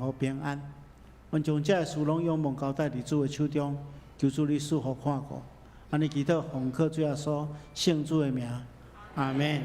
福平安。阮將這个事攏仰望交代佇主的手中，求主你賜福看顧。按呢祈禱奉靠主耶穌聖子的名，阿門。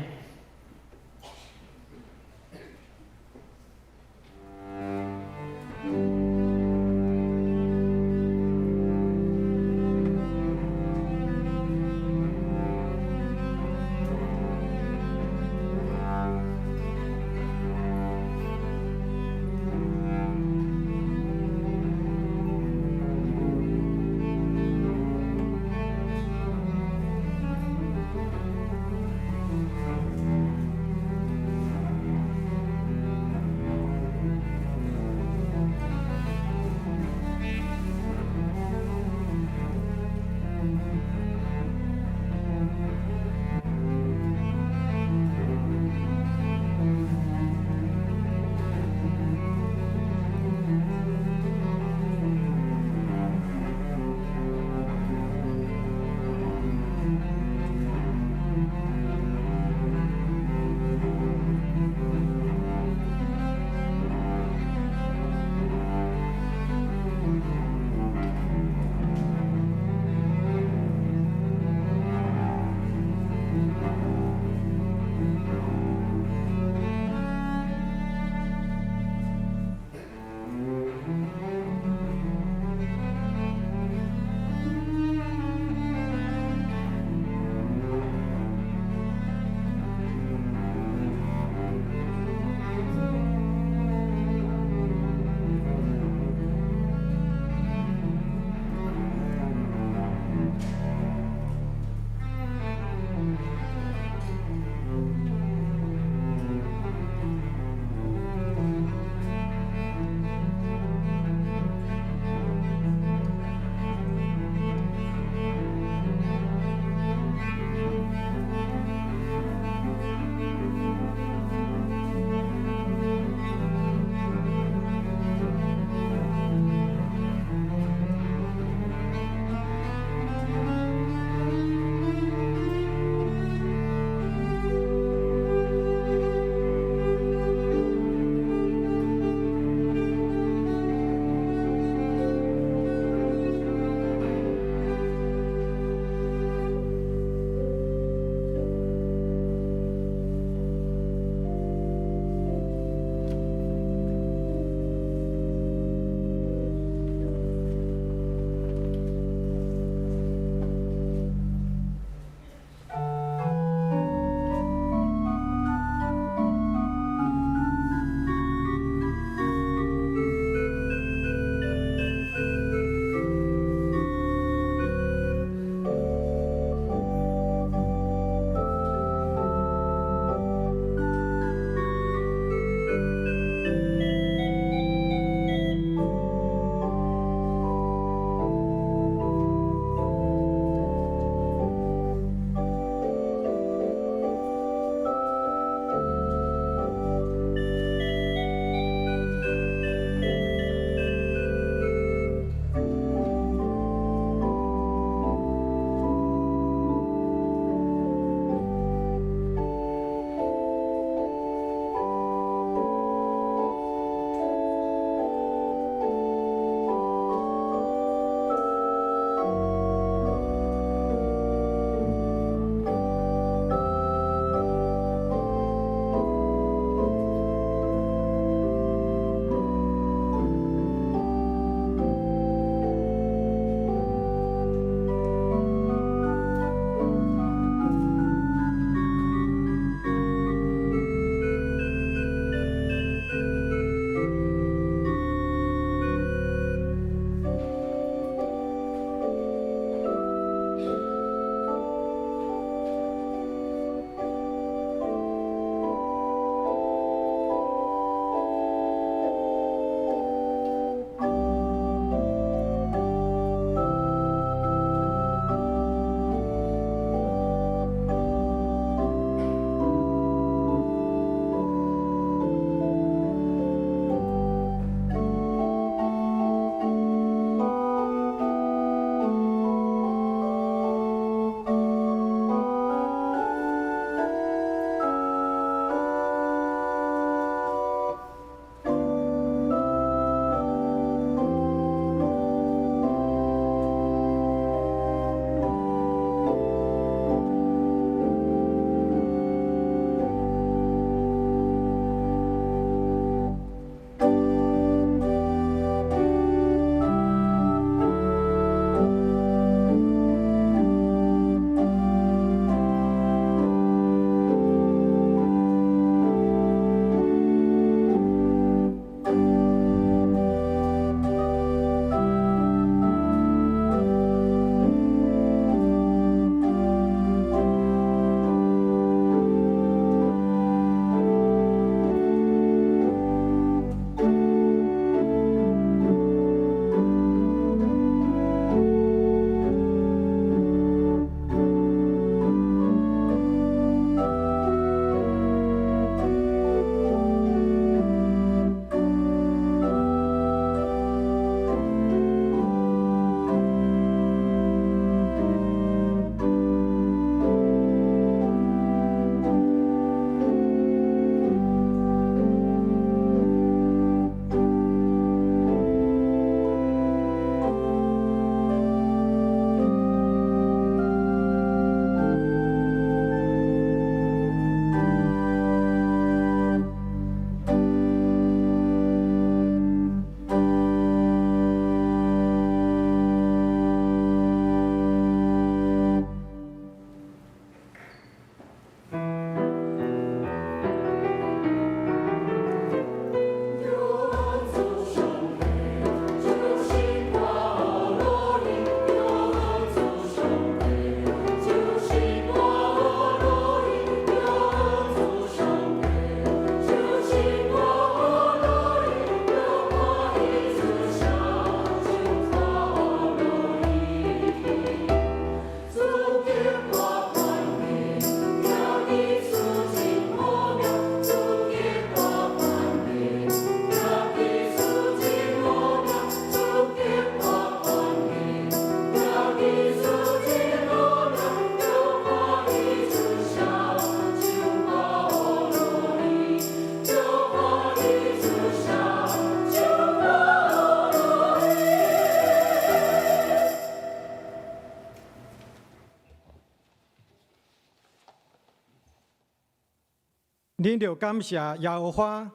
恁著感謝耶和華，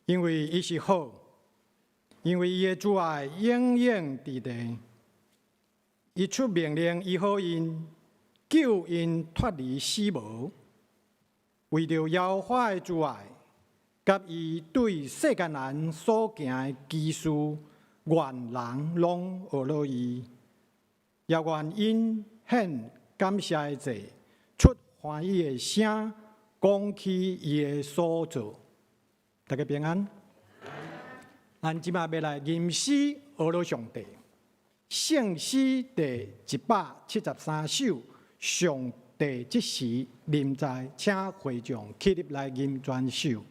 因為伊是好，因為伊的慈愛永遠佇地。伊出命令醫好𪜶，救𪜶脫離死亡。為著耶和華的慈愛，佮伊對世間人所行的奇事，願人攏學樂伊，也願𪜶獻感謝的祭，出歡喜的聲，講起伊的所做。大家平安。咱這擺欲來吟詩學樂上帝，聖詩第173首，上帝這時臨在，請會眾起立來吟全首。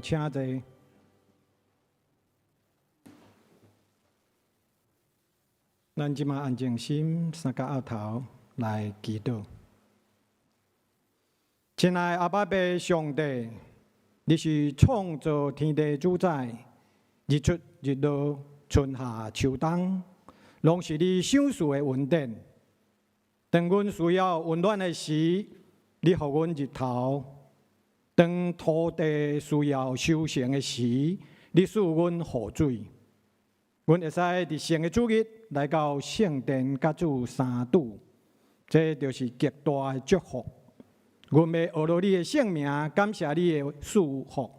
請坐。咱這馬安靜心，三跤沤頭來祈禱。親愛阿爸父上帝，你是創造天地主宰，日出日落，春夏秋冬，攏是你賞賜的恩典。當阮需要溫暖的時，你予阮日頭；當土地需要收成的時，你賜阮雨水。阮會使佇聖的主日來到聖殿，佮主相拄，這就是極大的祝福。阮欲學樂你的聖名，感謝你的賜福。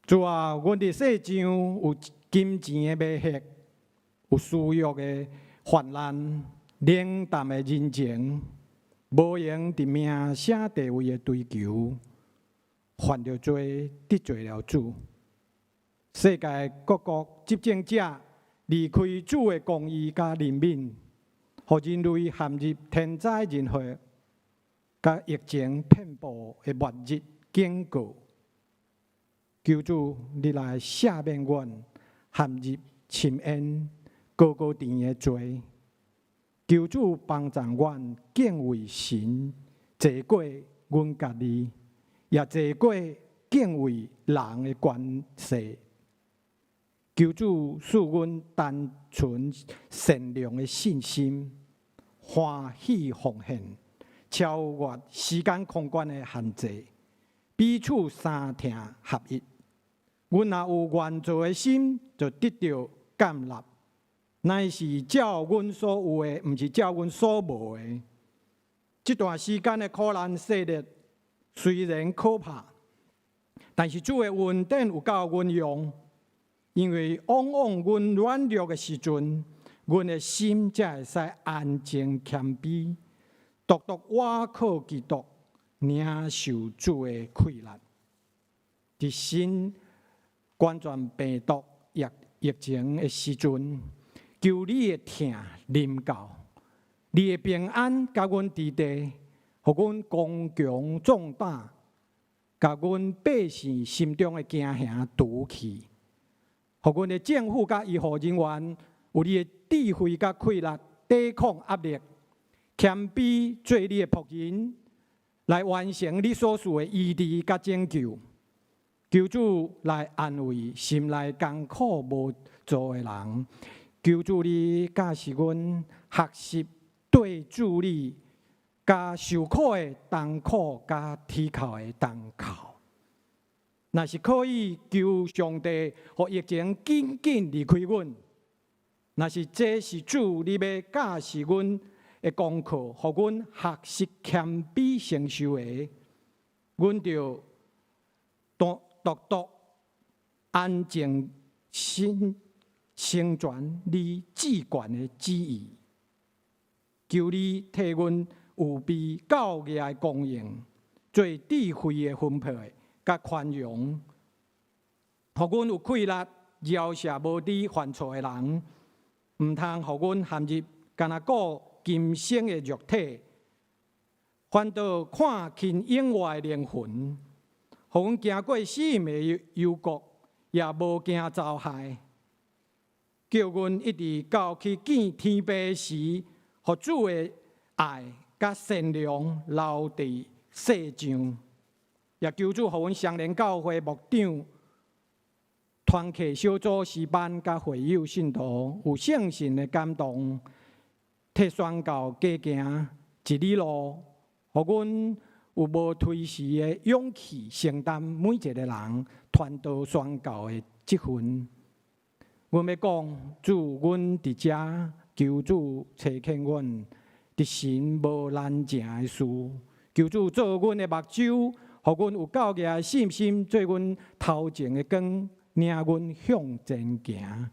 主啊，阮佇世上有金錢的迷惑，有私欲的泛濫，冷淡的人情，無閒佇名聲地位的追求，犯著罪得罪了主。世界各國執政者離開主的公義佮憐憫，予人類陷入天災人禍、佮疫情遍布的末日警告。求主，你來赦免阮陷入深淵、高高甜的罪。求主幫助阮敬畏神，濟過阮家己，也濟過敬畏人的權勢。求主賜阮單純善良的信心，歡喜奉獻，超越時間空間的限制，彼此相疼合一。阮若有願做的心，就得著建立。乃是照阮所有的，毋是照阮所無的。這段時間的苦難勢力雖然可怕，但是主的恩典有夠阮用。因為往往阮軟弱的時陣，阮的心才會使安靜謙卑，獨獨倚靠基督，領受主的氣力。佇新冠狀病毒疫情的時陣，求你的疼臨到，你的平安佮阮佇地，予阮剛強壯膽，共阮百姓心中的驚嚇除去，予阮的政府佮醫護人員有你的智慧佮氣力抵抗壓力，謙卑做你的僕人，來完成你所賜的醫治佮拯救。求主來安慰心內艱苦無助的人。求主你教示阮學習對主你，佮受苦的同苦，佮啼哭的同哭。若是可以，求上帝予疫情緊緊離開阮。若是這是主你欲教示阮的功課，予阮學習謙卑承受的，阮就獨獨安靜心成全你至懸的旨意。求你替阮預備夠額的供應，做智慧的分配佮寬容，予阮有氣力饒恕無知犯錯的人，毋通予阮陷入干焦顧今生的肉體，反倒看輕永活的靈魂，予阮行過死蔭的幽谷，也無驚遭害。叫阮一直到去見天父時，予主的愛佮善良留佇世上。也求主予阮雙連教會牧長、團契小組詩班佮會友信徒有聖神的感動，替宣教加行一里路，予阮有無推辭的勇氣，承擔每一個人傳道宣教的職分。阮欲講，主，阮佇遮求主差遣阮，執行無難成的事。求主做阮的目睭，予阮有夠額的信心，做阮頭前的光，領阮向前行。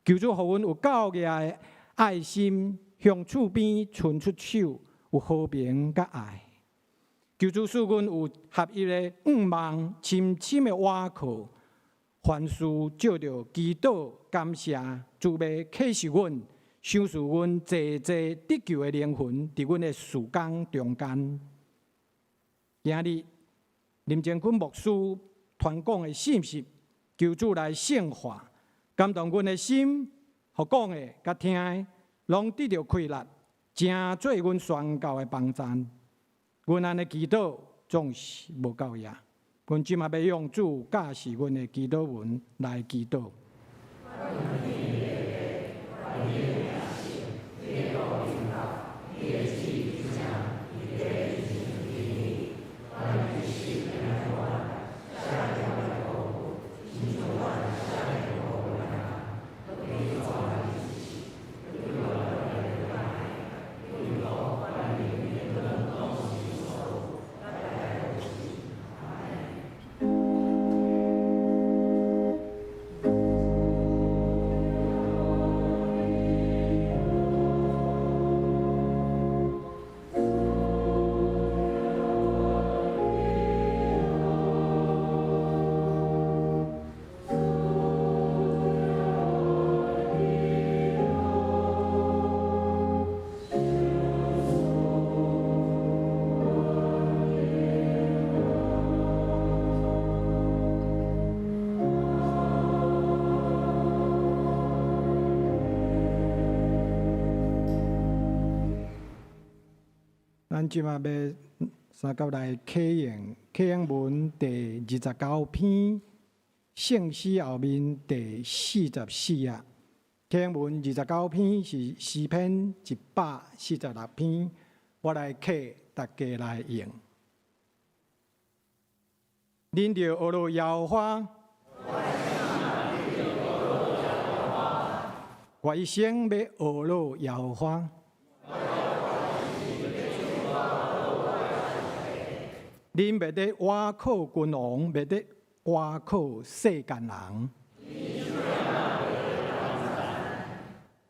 求主予阮有夠額的愛心，向厝邊伸出手，有和平佮愛。求主賜阮有合一的願望，深深的倚靠。凡事藉著祈禱感謝，主欲啟示阮，賞賜阮濟濟得救的靈魂，佇阮的事工中間。今日林正坤牧師傳講的信息，求主來聖化，感動阮的心，予講的佮聽的，攏得著氣力，成做阮宣教的幫贊。阮按呢祈禱總是無夠額。阮這馬欲用主教示阮的祈禱文來祈禱。咱這馬欲相佮來啟用啟用文第29篇，聖詩後面第44頁。啟用文二十九篇是詩篇146篇，我來啟，大家來用。恁著學樂耶和華，我一生欲學樂耶和華。恁袂得倚靠君王，袂得倚靠世間人。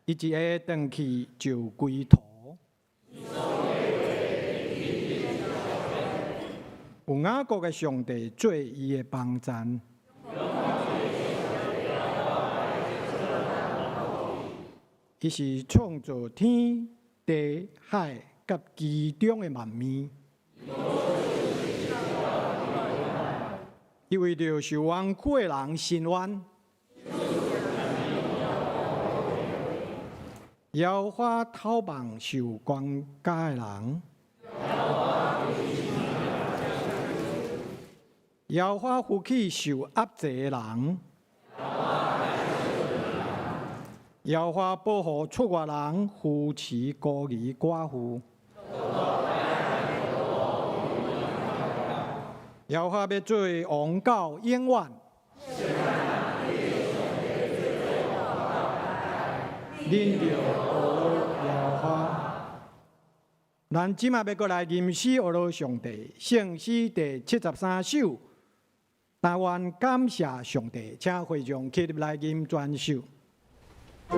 伊一下轉去就歸土。有雅各的上帝做伊的幫贊。伊是創造天地海佮其中的萬物。伊為著受冤屈的人伸冤。耶和華透望受關押的人。耶和華扶起受壓制的人。耶和華保護出外人，扶持孤兒寡婦。耶和華欲做王到永遠。恁著學樂耶和華。咱這馬欲閣來吟詩學樂上帝，聖詩第73首。但願感謝上帝，請會眾起立來吟全首。我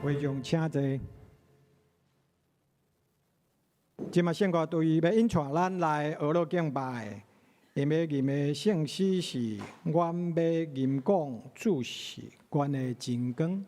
會眾請坐。這馬聖歌隊欲引帶咱來學樂敬拜，𪜶欲吟的聖詩是：阮欲吟講主是阮的真光。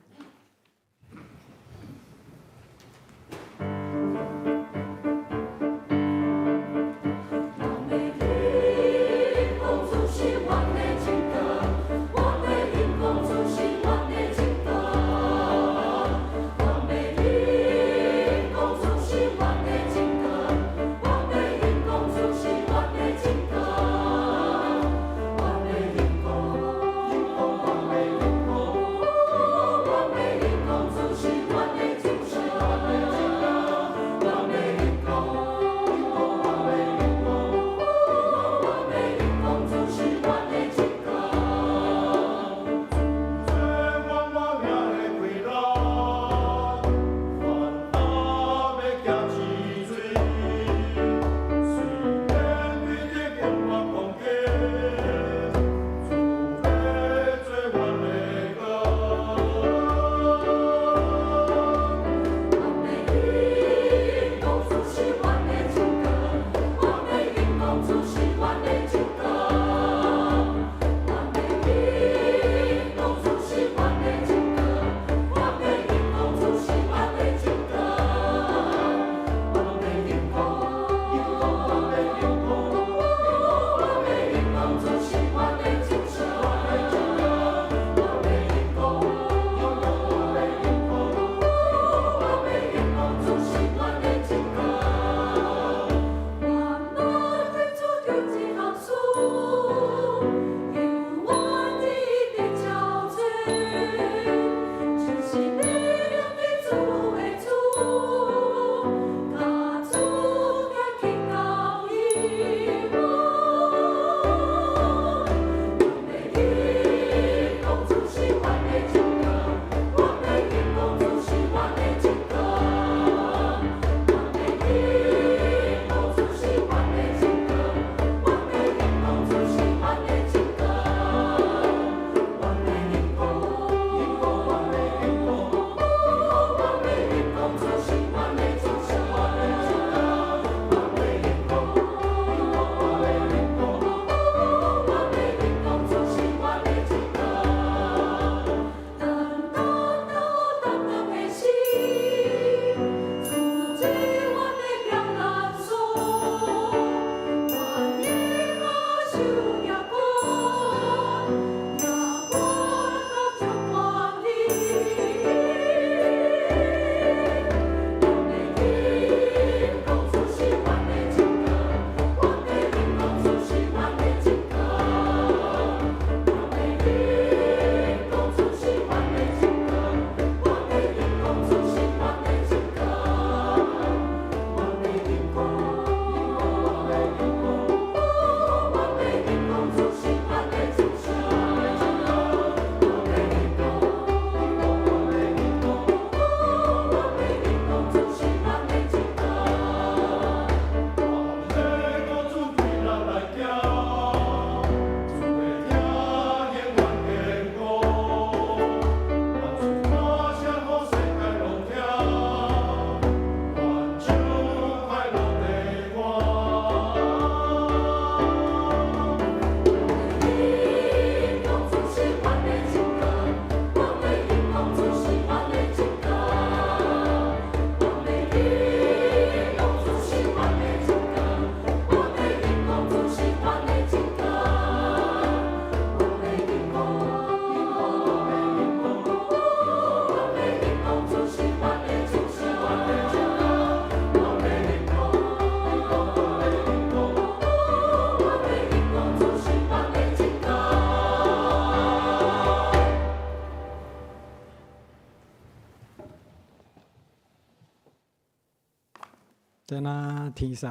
這若天使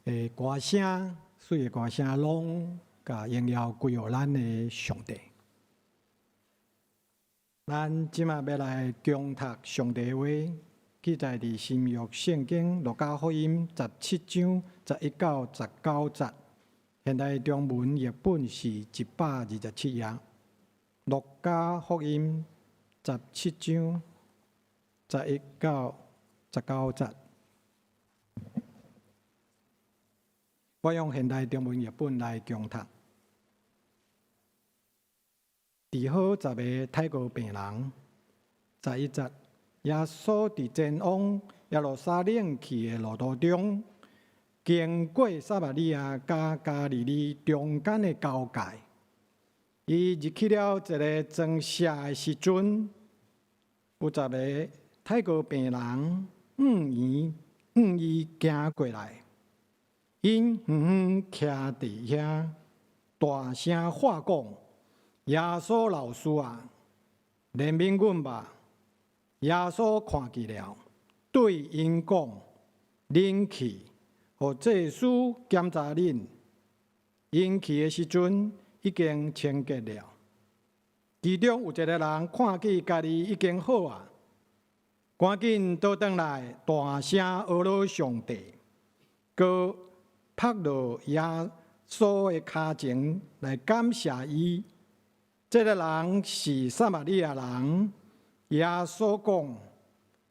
的歌聲，媠的歌聲，攏共榮耀歸予咱的上帝。咱這馬欲來恭讀上帝話，記載佇新約聖經路加福音17章11到19節。現代中文譯本是127頁。路加福音十七章11到19節。我用現代中文譯本來誦讀。治好十个泰國病人，11節，耶穌佇前往耶路撒冷去的路途中，經過撒瑪利亞佮加利利中間的交界。伊入去了一个莊舍的時陣，有十个泰國病人向伊行過來，𪜶遠遠徛佇遐，大聲喊講：耶穌老師啊，憐憫阮吧！耶穌看見了，對𪜶講：恁去，予祭司檢查恁。𪜶去的時陣，已經清潔了。其中有一个人看見家己已經好啊，趕緊倒轉來，大聲阿羅上帝，閣撲落耶穌的跤前來感謝伊。這个人是撒瑪利亞人。耶穌講：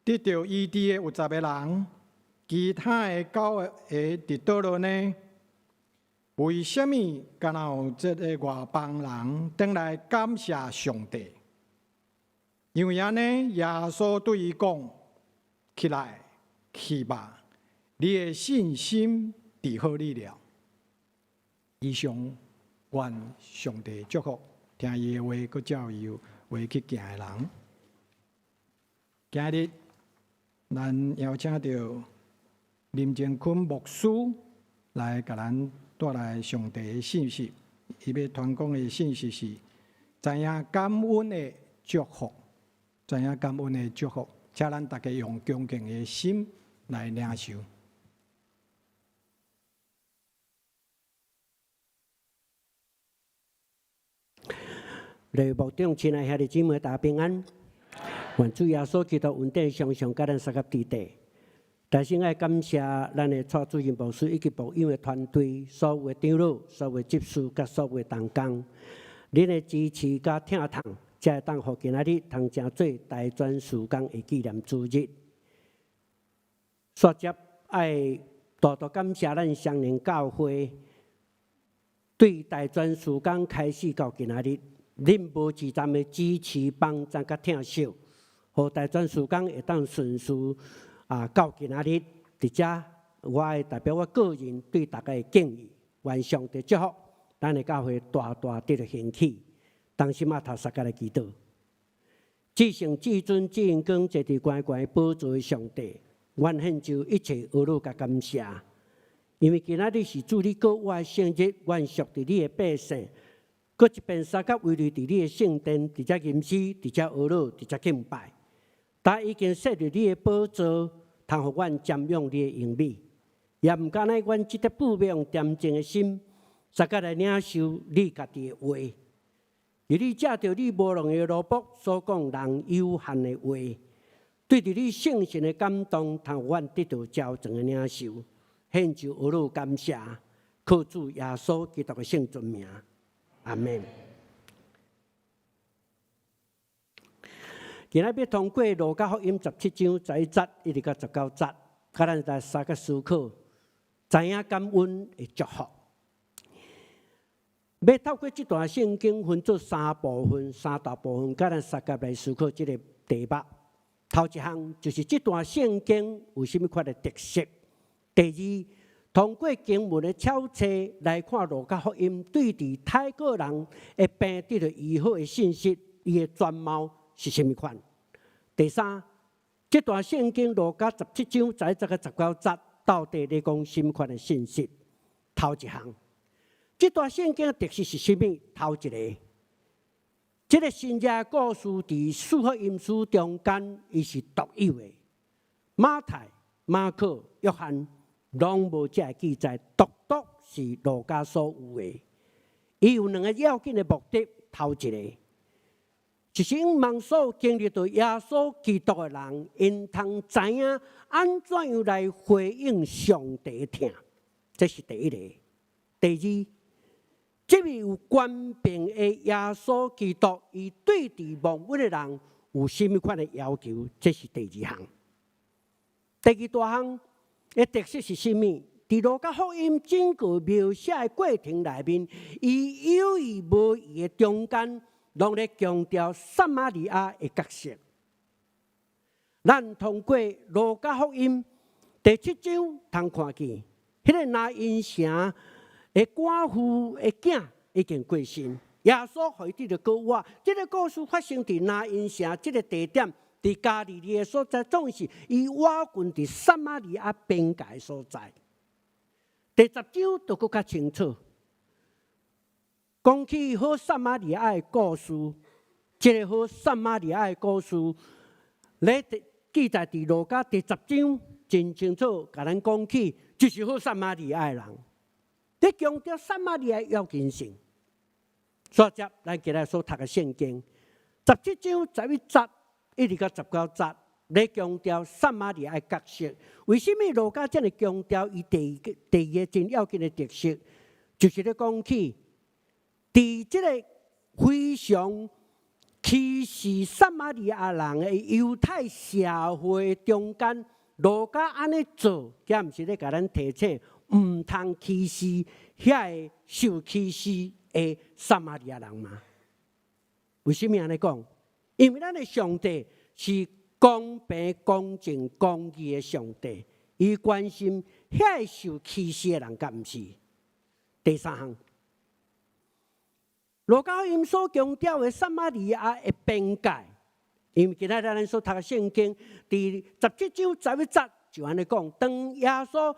得著醫治的有十个人，其他的九个佇佗落呢？為啥物敢若有這个外邦人轉來感謝上帝？因為按呢，耶穌對伊講：起來，去吧，你的信心治好你了。以上，願上帝祝福，聽伊的話，閣照伊的話去行的人。今日，咱邀請著林正坤牧師來共咱帶來上帝的信息。伊欲傳講的信息是知影感恩的祝福，知影感恩的祝福，請咱大家用恭敬的心來領受。雷牧長，親愛兄弟姊妹，大家平安。願主耶穌基督恩典常常佮咱相佮佇底。但是愛感謝咱的蔡主任牧師以及牧養的團隊，所有的長老、所有的執事佮所有的同工，恁的支持佮疼痛，才會當予今仔日通成做大專事工的紀念主日。煞接愛大大感謝咱雙連教會，對大專事工開始到今仔日，恁無止暫的支持、幫贊佮疼惜，予大專事工會當順遂啊，到今仔日，佇遮我會代表我個人對大家的敬意，願上帝祝福咱的教會大大得著興起。同心仔頭相佮來祈禱，至聖至尊至榮光坐佇懸懸寶座的上帝，阮獻上一切阿羅佮感謝，因為今仔日是主你閣我的聖日，阮屬佇你的百姓，閣一遍相佮圍聚佇你的聖殿，佇遮吟詩，佇遮阿羅，佇遮敬拜。但已經設立你的寶座，通予阮瞻仰你的榮美，也毋敢若阮這得不用恬靜的心，相佮來領受你家己的話。而你藉著你無用的奴僕所講人有限的話，對著你聖神的感動，通予阮得著交全的領受，獻上阿羅感謝，靠主耶穌基督的聖尊名，阿們。今仔欲通過路加福音17章11節一直到19節，佮咱來相佮思考，知影感恩的祝福。欲透過這段聖經分做三部分、三大部分，佮咱相佮來思考這个題目。頭一項就是這段聖經有啥物款的特色。第二，通過經文的巧冊來看路加福音對佇泰國人的病得著醫好的信息，伊的全貌是啥物款？第三，這段聖經路加17章11節到19節，到底咧講啥物款的信息？頭一項，這段聖經的特色是啥物？頭一个，這个神蹟故事佇四福音書中間，伊是獨有的。馬太、馬可、約翰攏無這个記載，獨獨是路加所有的。伊有兩个要緊的目的，頭一个，就是向望所有經歷著耶穌基督的人，𪜶通知影按怎樣來回應上帝的疼，這是第一个。第二，這位有權柄的耶穌基督，伊對佇蒙恩的人有啥物款的要求？這是第二項。第二大項的特色是啥物？佇路加福音整個描寫的過程內面，伊有意無意的中間，攏咧強調撒瑪利亞的角色。咱通過路加福音第七章通看見，彼個拿因城的寡婦的囝已經過身，耶穌予伊得著復活。這個故事發生佇拿因城這個地點，佇加利利的所在，總是伊倚近佇撒瑪利亞邊界的所在。第十章就閣較清楚，講起好撒瑪利亞的故事，這個好撒瑪利亞的故事，咧記載佇路加第十章，真清楚，共咱講起，就是好撒瑪利亞的人，咧強調撒瑪利亞的要緊性。煞接咱今日所讀的聖經，17章11節一直到19節，咧強調撒瑪利亞的角色。為什麼路加遮爾強調伊第二個真要緊的特色？就是咧講起，佇這個非常歧視撒瑪利亞人的猶太社會中間，路加按呢做，敢毋是咧共咱提醒，毋通歧視遐個受歧視的撒瑪利亞人嗎？為什麼按呢講？因為咱的上帝是公平、公正、公義的上帝，伊關心遐個受歧視的人，敢毋是？第三項，路加福音所強調的撒瑪利亞的邊界，因為今仔日咱所讀的聖經，佇17章11節就按呢講，當耶穌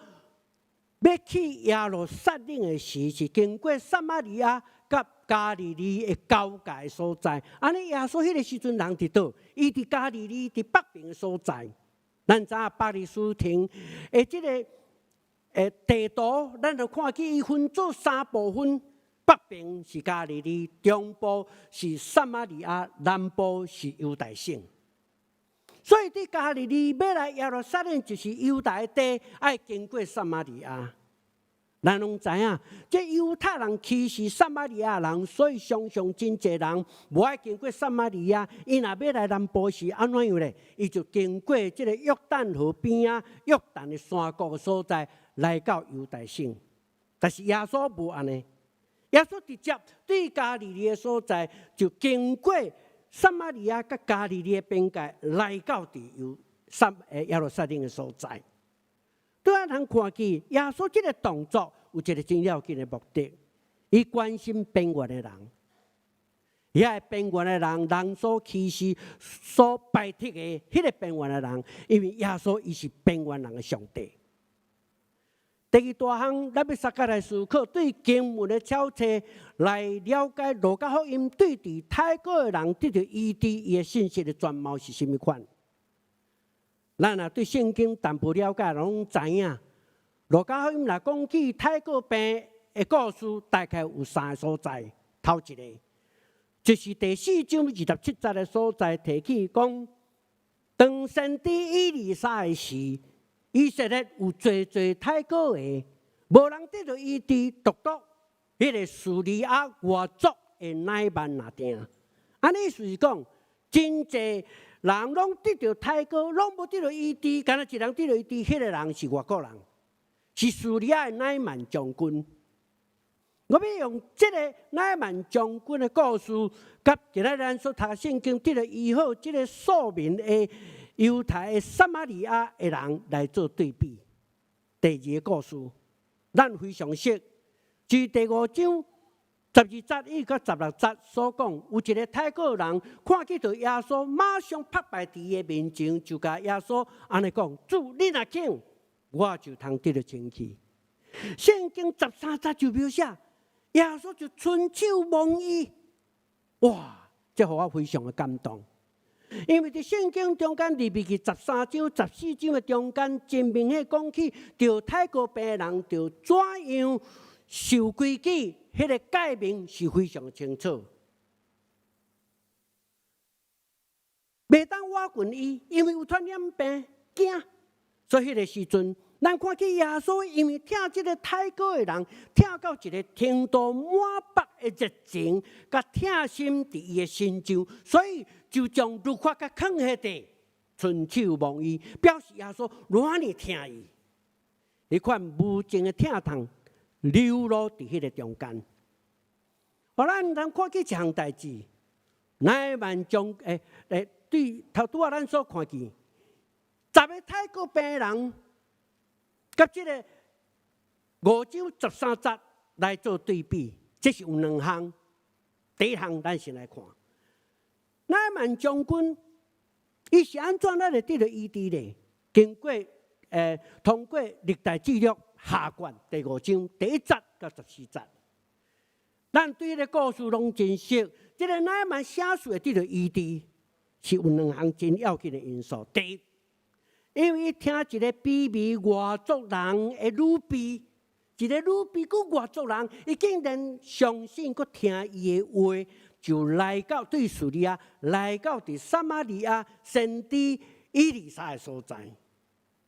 欲去耶路撒冷的時，是經過撒瑪利亞佮加利利的交界所在。按呢，耶穌彼個時陣人佇佗？伊佇加利利佇北邊的所在。咱知影巴勒斯坦的這個地圖，咱就看見伊分做三部分：北邊是加利利，中部是撒瑪利亞，南部是猶大省。所以，佇加利利欲來耶路撒冷，就是猶大地，愛經過撒瑪利亞。咱攏知影，這猶太人歧視撒瑪利亞人，所以常常真濟人無愛經過撒瑪利亞。伊若欲來南部是按怎樣咧？伊就經過這個約旦河邊仔，約旦的山谷的所在，來到猶大省。但是耶穌無按呢，耶穌直接對加利利的所在，就經過撒瑪利亞佮加利利的邊界，來到佇猶撒耶路撒冷的所在。對咱通看見耶穌這個動作有一個真要緊的目的，伊關心邊緣的人，遐個邊緣的人，人所歧視、所排斥的彼個邊緣的人，因為耶穌伊是邊緣人的上帝。第二大項，咱欲相佮來思考，對經文的巧冊來了解路加福音對佇太鼓的人得著醫治伊的信息的全貌是啥物款。咱若對聖經淡薄了解，攏知影。路加福音若講起太鼓病的故事，大概有三個所在。頭一個，就是第四章27節的所在，提起講，當先知以利沙的時，以色列有濟濟太鼓的，無人得著醫治，獨獨彼個敘利亞外族的乃縵爾定。按呢意思是講，真濟人攏得著太鼓，攏無得著醫治，干焦一人得著醫治，彼個人是外國人，是敘利亞的乃縵將軍。我欲用這個乃縵將軍的故事，佮今仔咱所讀聖經得著醫好這個庶民的猶太的撒瑪利亞的人來做對比。第二個故事，咱非常熟，是第五章12節一到16節所講，有一個太鼓人看見著耶穌，馬上拍敗佇伊的面前，就共耶穌按呢講：主，你若肯，我就通得著清氣。聖經13節就描寫，耶穌就伸手摸伊，哇！這予我非常的感動，因為佇聖經中間，利未記13章、14章的中間，真明顯講起，著太鼓病的人，著怎樣守規矩，彼個誡命是非常清楚。袂當倚近伊，因為有傳染病，驚。所以彼個時陣，咱看見耶穌因為疼這个太過的人，疼到一个程度滿腹的熱情，佮疼心佇伊的身上，所以就將律法共囥彼地，伸手摸伊，表示耶穌偌爾疼伊。彼款無盡的疼痛流露佇彼个中間。予咱通看見一項代誌，乃縵將對頭拄仔咱所看見，十个太過病人，佮這个五章十三節來做對比，這是有兩項。第一項，咱先來看，乃縵將軍，伊是按怎咱會得著醫治咧？經過通過歷代志錄下卷第五章第一節到十四節，咱對這个故事攏真熟。這个乃縵啥事會得著醫治，是有兩項真要緊的因素。第一，因為伊聽一个卑微外族人的女婢，一个女婢閣外族人，伊竟然相信閣聽伊的話，就來到對敘利亞，來到佇撒瑪利亞先知以利沙的所在。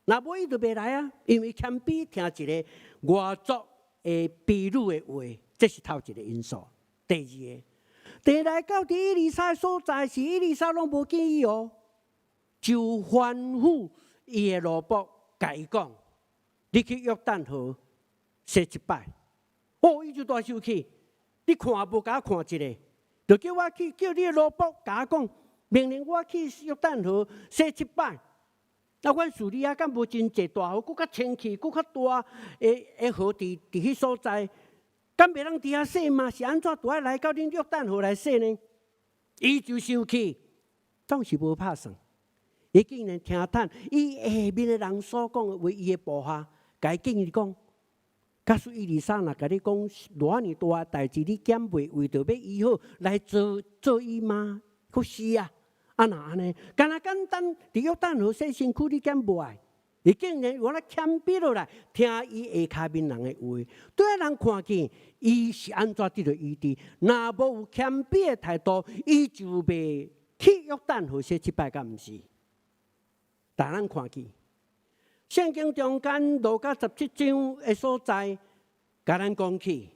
若無伊就袂來啊，因為謙卑聽一个外族的婢女的話，這是頭一个因素。第二个，第來到佇以利沙的所在，是以利沙攏無見伊哦，就吩咐伊的奴僕，共伊講：你去約旦河洗七擺。哦，伊就大生氣。你看無共我看一下，就叫我去叫你的奴僕共我講，命令我去約旦河洗七擺。啊，阮敘利亞敢無真濟大河，閣較清氣，閣較大的河佇彼所在，敢袂當佇遐洗嗎？是按怎都愛來到恁約旦河來洗呢？伊就生氣，總是無拍算。伊竟然聽趁伊下面的人所講的話，伊的部下共伊建議講：假使以利沙若共你講偌爾大代誌，你敢袂為著欲醫好來做做伊嗎？閣是啊，啊若按呢，敢若簡單佇約旦河洗身軀，你敢無愛？伊竟然有咧謙卑落來，聽伊下跤面人的話，對人看見伊是按怎得著醫治。若無有謙卑的態度，伊就袂去約旦河洗七擺，敢毋是？但咱看見聖經中間路加十七章的所在，共咱講起，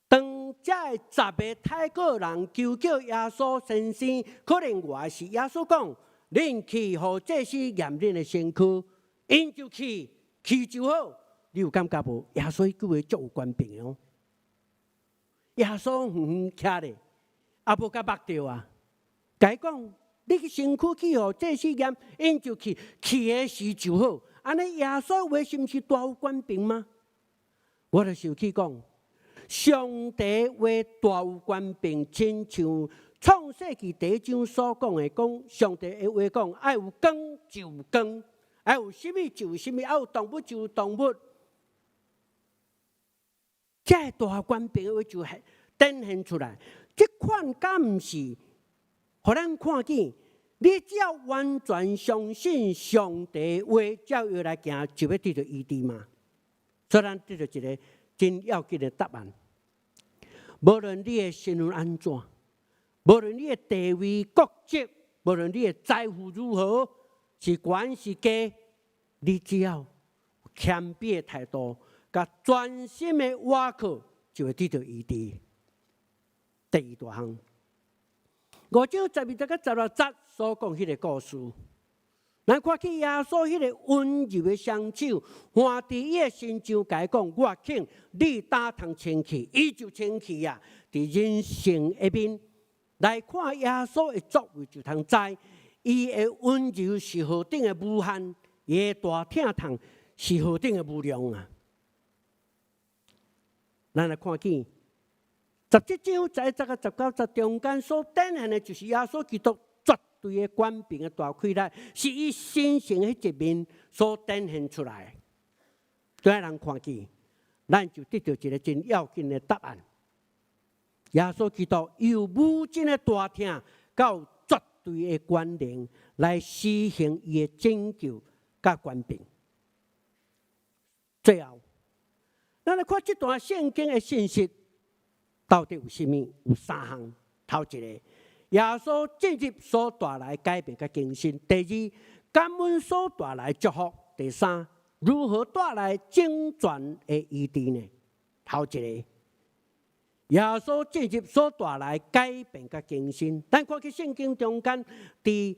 當這十个太過人求叫耶穌先生，可能話是耶穌講，恁去予祭司驗恁的身軀，𪜶就去，去就好。你有感覺無？耶穌彼句話足有權柄哦。耶穌遠遠徛咧，也無共目著啊，共伊講。你去身軀去予祭司驗，𪜶就去，去的時就好。按呢耶穌話是毋是大有權柄嗎？我就想起講，上帝話大有權柄，親像創世記第一章所講的，講上帝的話講，愛有光就有光，愛有啥物就有啥物，愛有動物就有動物。這个大權柄的話就展現出來，這款敢毋是？予咱看見，你只要完全相信上帝話，照伊來行，就欲得著醫治嗎？所以咱得著一个真要緊的答案。無論你的身份按怎，無論你的地位、國籍，無論你的財富如何，是懸是低，你只要謙卑的態度，佮專心的倚靠，就會得著醫治。第二大項。五章十二節佮十六節所講彼个故事，咱看見耶穌彼个溫柔的雙手，按佇伊的身上，共伊講：我肯，你焦通清氣，伊就清氣啊！佇人性的面來看耶穌的作為，就通知伊的溫柔是何等的無限，伊的大疼痛是何等的無量啊！咱來看見十七章十一節佮十九節中間所展現的，就是耶穌基督絕對的權柄的大氣力，是伊神性彼一面所展現出來。對人看見，咱就得著一个真要緊的答案。耶穌基督有無盡的大疼，佮絕對的權能來施行伊的拯救佮權柄。最後，咱來看這段聖經的信息。到底有啥物？有三項。頭一个，耶穌進入所帶來改變佮更新；第二，感恩所帶來祝福；第三，如何帶來整全的醫治呢？頭一个，耶穌進入所帶來改變佮更新。咱看去聖經中間，佇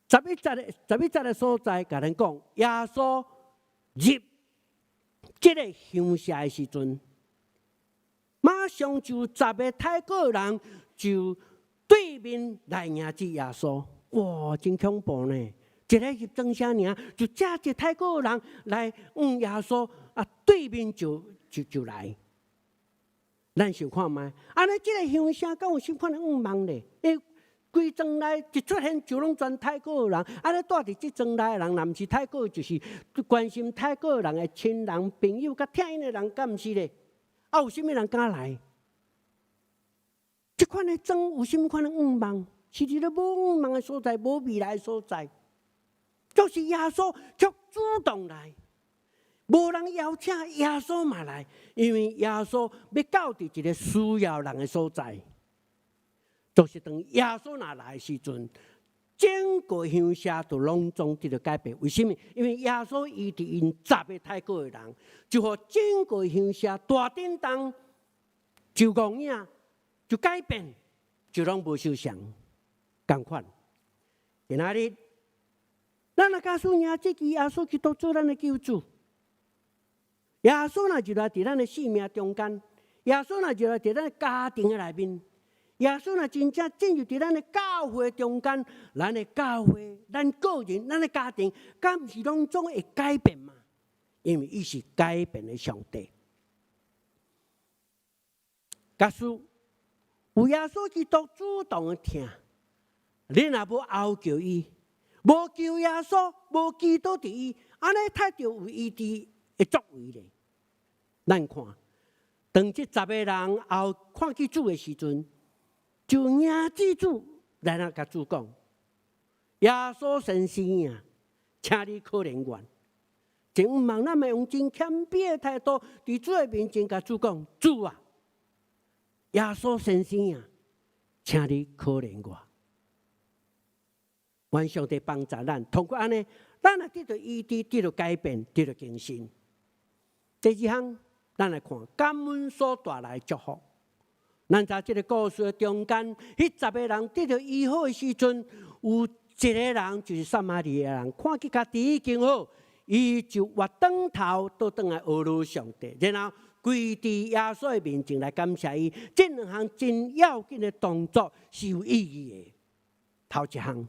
11節的所在，共咱講，耶穌入這个鄉社的時陣，馬上就十个太鼓人就對面來迎接耶穌。哇，真恐怖呢！一个入莊舍爾，就遮濟太鼓人來向耶穌啊，對面就來。咱想看覓，按呢這个鄉社敢有啥款的向望咧？欸，規莊內一出現就攏全太鼓人，按呢住佇這莊內的人，若毋是太鼓，就是關心太鼓人的親人朋友，佮疼𪜶的人，敢毋是咧？啊，有啥物人敢來？這款的莊有啥物款的向望？是佇咧無向望的所在，無未來的所在，就是耶穌卻主動來，無人邀請耶穌嘛來，因為耶穌欲到佇一个需要人的所在。就是當耶穌若來的時陣，整個鄉社就攏總得著改變。為啥物？因為耶穌醫治𪜶十个太鼓的人，就予整個鄉社大震動，就戇影，就改變，就攏無相像仝款。今仔日，咱若假使迎接耶穌基督做咱的救主，耶穌若入來佇咱的生命中間，耶穌若入來佇咱的家庭的內面，耶穌若真正進入佇咱的教會中間，咱的教會、咱個人、咱的家庭，敢毋是攏總會改變嗎？因為伊是改變的上帝。假使有耶穌基督主動的疼，你若無呼叫伊，無求耶穌，無祈禱佇伊，按呢太著有醫治的作為咧。咱看，當這十個人後看見主的時陣，就迎接主來來共主講：耶穌先生啊，請你可憐阮。真毋咱嘛用真謙卑的態度，佇主的面前共主講：主啊，耶穌先生啊，請你可憐我。願上帝幫助咱，通過按呢，咱會得著醫治，得著改變，得著更新。第二項，咱來看感恩所帶來祝福。咱知這个故事中間，彼十个人得著醫好的時陣，有一个人就是撒瑪利亞人，看見家己已經好，伊就越轉頭倒轉來呵咾上帝，然後跪佇耶穌的面前來感謝伊。這兩項真要緊的動作是有意義的。頭一項，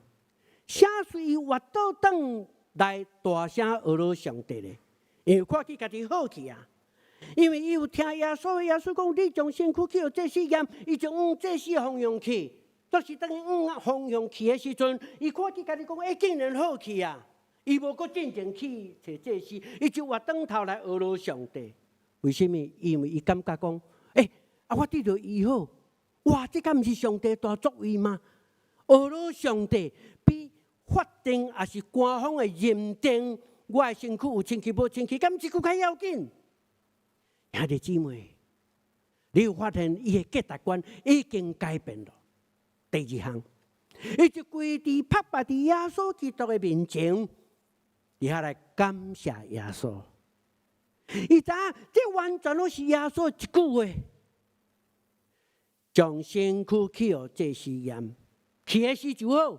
啥使伊越倒轉來大聲呵咾上帝咧？因為看見家己好去啊！因為伊有聽耶穌，耶穌講你將身軀去予祭司驗，伊就往祭司方向去。就是當伊往方向去的時陣，伊看見家己講，欸，竟然好去啊！伊無閣進前去揣祭司，伊就越轉頭來呵咾上帝。為啥物？因為伊感覺講，欸，啊，我得著醫好，哇，這敢毋是上帝大作為嗎？呵咾上帝比法定抑是官方的認定，我的身軀有清氣無清氣，敢這閣較要緊？兄弟姊妹，你有發現伊的價值觀已經改變了。第二項，伊就跪佇拍敗佇耶穌基督的面前，佇遐來感謝耶穌。伊知影這完全攏是耶穌一句話，將身軀去予祭司驗，去的時就好。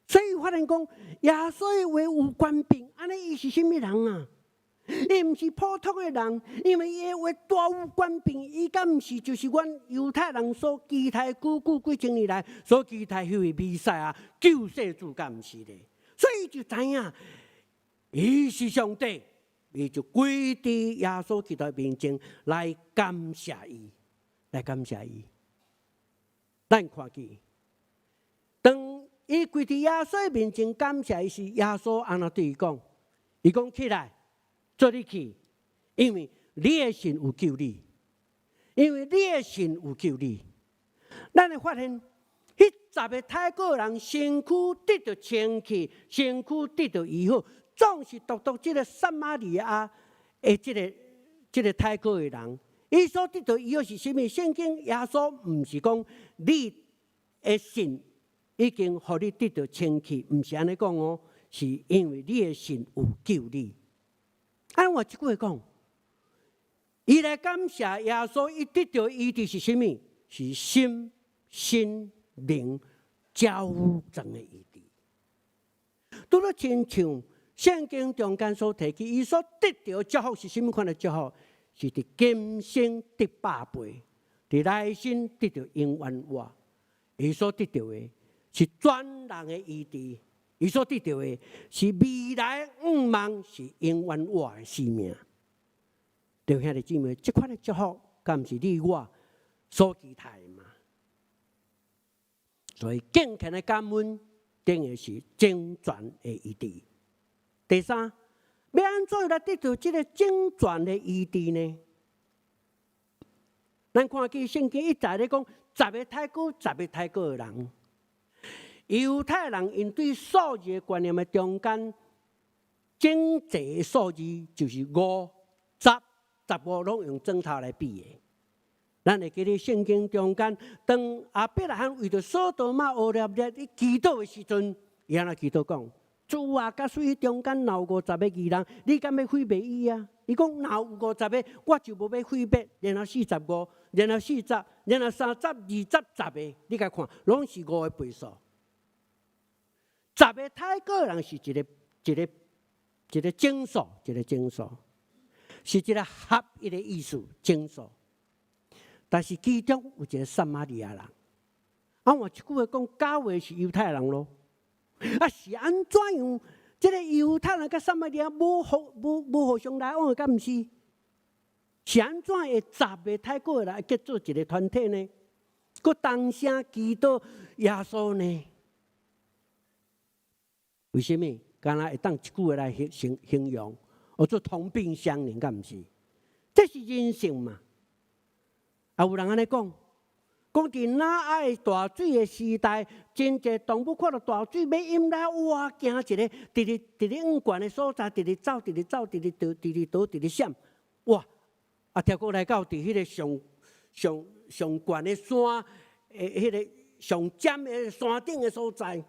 所以發現講，耶穌的話有權柄，按呢伊是啥物人啊？伊毋是普通的人，因為伊的話大有權柄，伊敢毋是就是阮猶太人所期待久久幾千年來所期待彼位彌賽亞救世主，敢毋是咧？所以就知影，伊是上帝，伊就跪佇耶穌基督面前來感謝伊，來感謝伊。咱看見，當伊跪佇耶穌面前感謝伊時，耶穌按怎對伊講？伊講起來，做你去，因為你的信有救你，因為你的信有救你。咱會發現，彼十个太鼓人身軀得著清氣，身軀得著醫好，總是獨獨這个撒瑪利亞的這个太鼓的人，伊所得著醫好是啥物？聖經耶穌毋是講你的信已經予你得著清氣，毋是按呢講哦，是因為你的信有救你。按換一句話講，伊來感謝耶穌，伊得著醫治是啥物？是心、身、靈交戰的醫治。拄著親像聖經中間所提起，伊所得著祝福是啥物款的祝福？是佇今生得百倍，佇來生得著永遠活。伊所得著的是全人的醫治，伊所得著的是未來向望是永遠活的生命。弟兄姊妹，這款的祝福，敢毋是你我所期待的嗎？所以敬虔的感恩，等於是整全的醫治。第三，欲按怎來得著這个整全的醫治呢？咱看見聖經一再咧講，十个太過十个太過的人，猶太人𪜶對數字的觀念的中間，整齊的數字就是五、十、十五，攏用指頭來比的。咱會記得聖經中間，當亞伯拉罕為著所多瑪訶立咧祈禱的時陣，伊按怎祈禱講？主啊，假使彼中間若有五十个義人，你敢欲毀滅伊啊？伊講若有五十个，我就無欲毀滅。然後45，然後四十，然後三十、二十、十个，你共看，攏是五的倍數。十个太過人是一个一个一个整數，一個整數，是一個合一的意思，整數。但是其中有一個撒瑪利亞人，啊，換一句話講，教會是猶太人囉。啊，是按怎樣？這个猶太人佮撒瑪利亞無互相來往的，敢毋是？是按怎會十个太過來結做一個團體呢？閣同聲祈禱耶穌呢？為啥物？敢若會當一句話來形容，叫做同病相憐，敢毋是？這是人性嘛？啊，有人按呢講，講佇挪亞大水的時代，真濟動物看著大水欲淹來，哇！驚一个，佇咧遠懸的所在，直直走，直直走，直直逃，直直逃，直直閃，哇！啊，結果來到佇彼个上上上懸的山，彼个上尖的山頂的所在，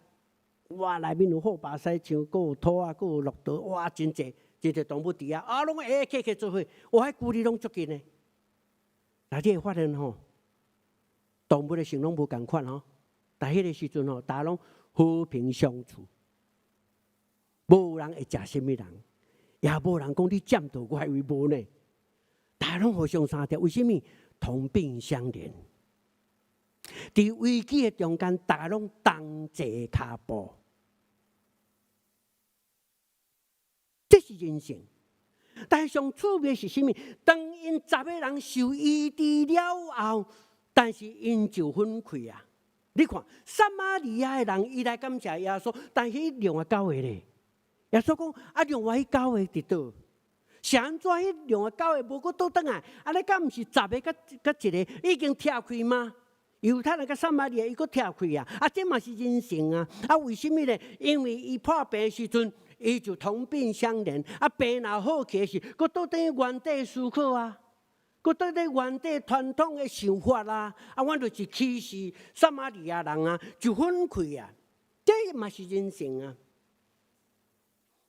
哇！內面有好巴西象，閣有兔仔，閣有駱駝，哇！真濟真濟動物佇遐，啊，攏會客客做伙，哇！彼距離攏足近的。但你會發現吼，動物的性攏無仝款吼，但彼个時陣吼，大家攏和平相處，無人會食啥物人，也無人講你佔著我的位，無呢。大家攏互相相疼，為啥物？同病相憐。佇危機的中間，大家攏同齊跤步，這是人性。但是上趣味是啥物？當𪜶十个人受醫治了後，但是𪜶就分開啊！你看，撒瑪利亞的人，伊來感謝耶穌，但是彼另外九個咧，耶穌講啊，另外彼九個佇佗？是按怎？彼另外九個無閣倒轉來？按呢敢毋是十个佮一个已經拆開嗎？猶太人佮撒瑪利亞伊閣拆開啊！啊，這嘛是人性啊！啊，為啥物咧？因為伊破病的時陣，伊就同病相憐。啊，病若好起來時，閣倒轉原底思考啊，閣倒轉原底傳統的想法啊。啊，阮就是歧視撒瑪利亞人啊，就分開啊。這嘛是人性啊。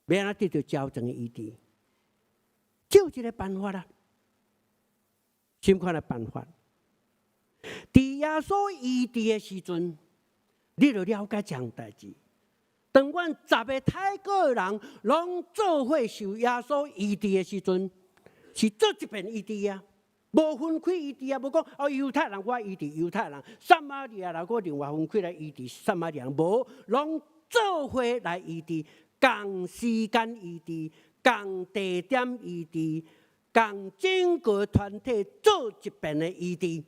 欲按怎得著交戰的醫治？只有一个辦法啦，啥款的辦法？佇耶穌醫治的時陣，你就了解這項代誌。當阮十个太過人攏做伙受耶穌醫治的時陣，是做一遍醫治啊，無分開醫治啊，無講哦猶太人我醫治猶太人，撒瑪利亞人我另外分開來醫治撒瑪利亞人，無，攏做伙來醫治，仝時間醫治，仝地點醫治，仝整個團體做一遍的醫治。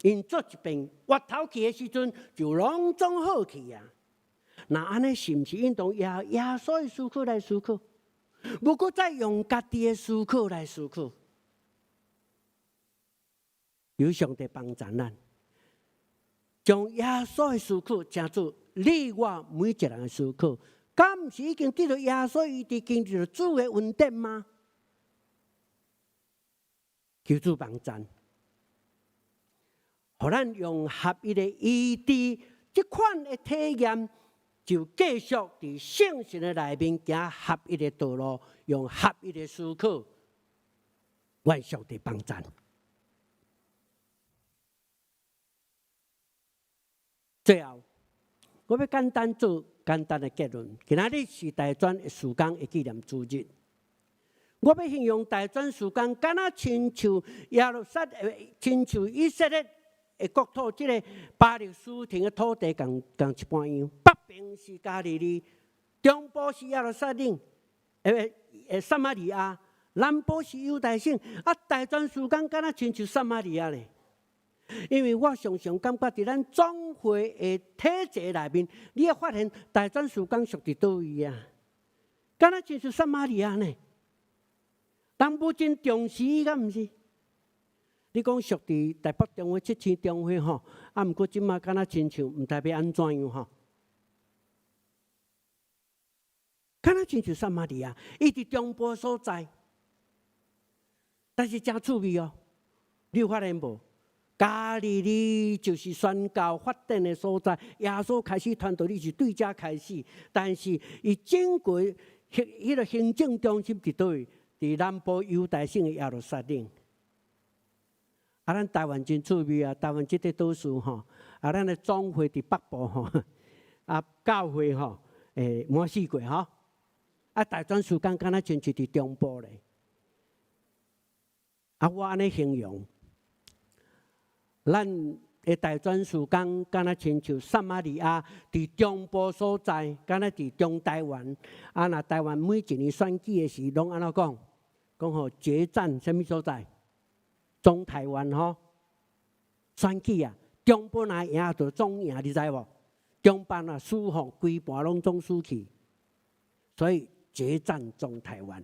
𪜶做一遍，越頭去的時陣就攏總好去啊！那按呢是毋是應當耶穌的思考來思考？無閣再用家己的思考來思考？求上帝幫助咱，將耶穌的思考成做你我每一個人的思考，敢毋是已經得著耶穌醫治，經歷著主的恩典嗎？求主幫助，予咱用合一的醫治這款的體驗，就繼續佇聖神的內面行合一的道路，用合一的思考，願上帝幫贊。最後，我欲簡單做簡單的結論。今仔日是大專的事工的紀念主日，我欲形容大專事工，敢若親像耶路撒，親像以色列的國土，這个巴勒斯坦的土地仝仝一般樣。北邊是加利利，中部是耶路撒冷，撒瑪利亞，南部是猶大省。啊，大專事工敢若親像撒瑪利亞咧。因為我常常感覺佇咱總會的體制內面，你會發現大專事工屬佇佗位啊？敢若親像撒瑪利亞呢？人無真重視，敢毋是？你講屬佇台北中會、七星中會吼，啊，毋過這馬敢若親像毋知欲按怎樣吼？敢若親像撒瑪利亞，伊佇中部所在，但是誠趣味哦，你有發現無？加利利就是宣教發展的所在，耶穌開始傳道，你是對遮開始，但是伊整個彼个行政中心佇佗位？佇南部猶大省的耶路撒冷。啊，咱台灣真趣味啊！台灣這個島嶼吼，啊，咱的總會佇北部吼，啊，教會吼，滿四國吼，啊，大專事工敢若親像佇中部咧。啊，我按呢形容。咱的大專事工敢若親像撒瑪利亞佇中部所在，敢若佇中台灣。啊，若台灣每一年選舉的時，攏按怎講？講吼決戰啥物所在？中台灣吼選舉啊，中部若贏就總贏，你知無？中部若輸吼，規盤攏總輸去。所以決戰中台灣，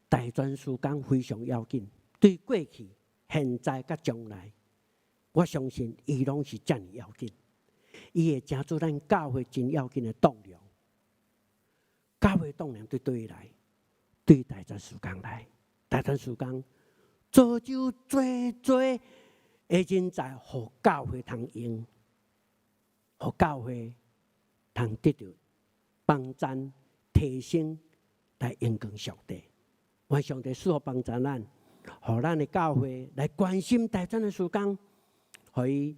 大專事工非常要緊，對過去、現在佮將來，我相信伊攏是遮爾要緊，伊會成做咱教會真要緊的棟梁。教會棟梁對佗位來？對大專事工來，大專事工造就濟濟的人才，予教會通用，予教會通得著幫贊、提升來榮光上帝。願上帝賜福幫贊咱，予咱的教會來關心大專的事工，予伊，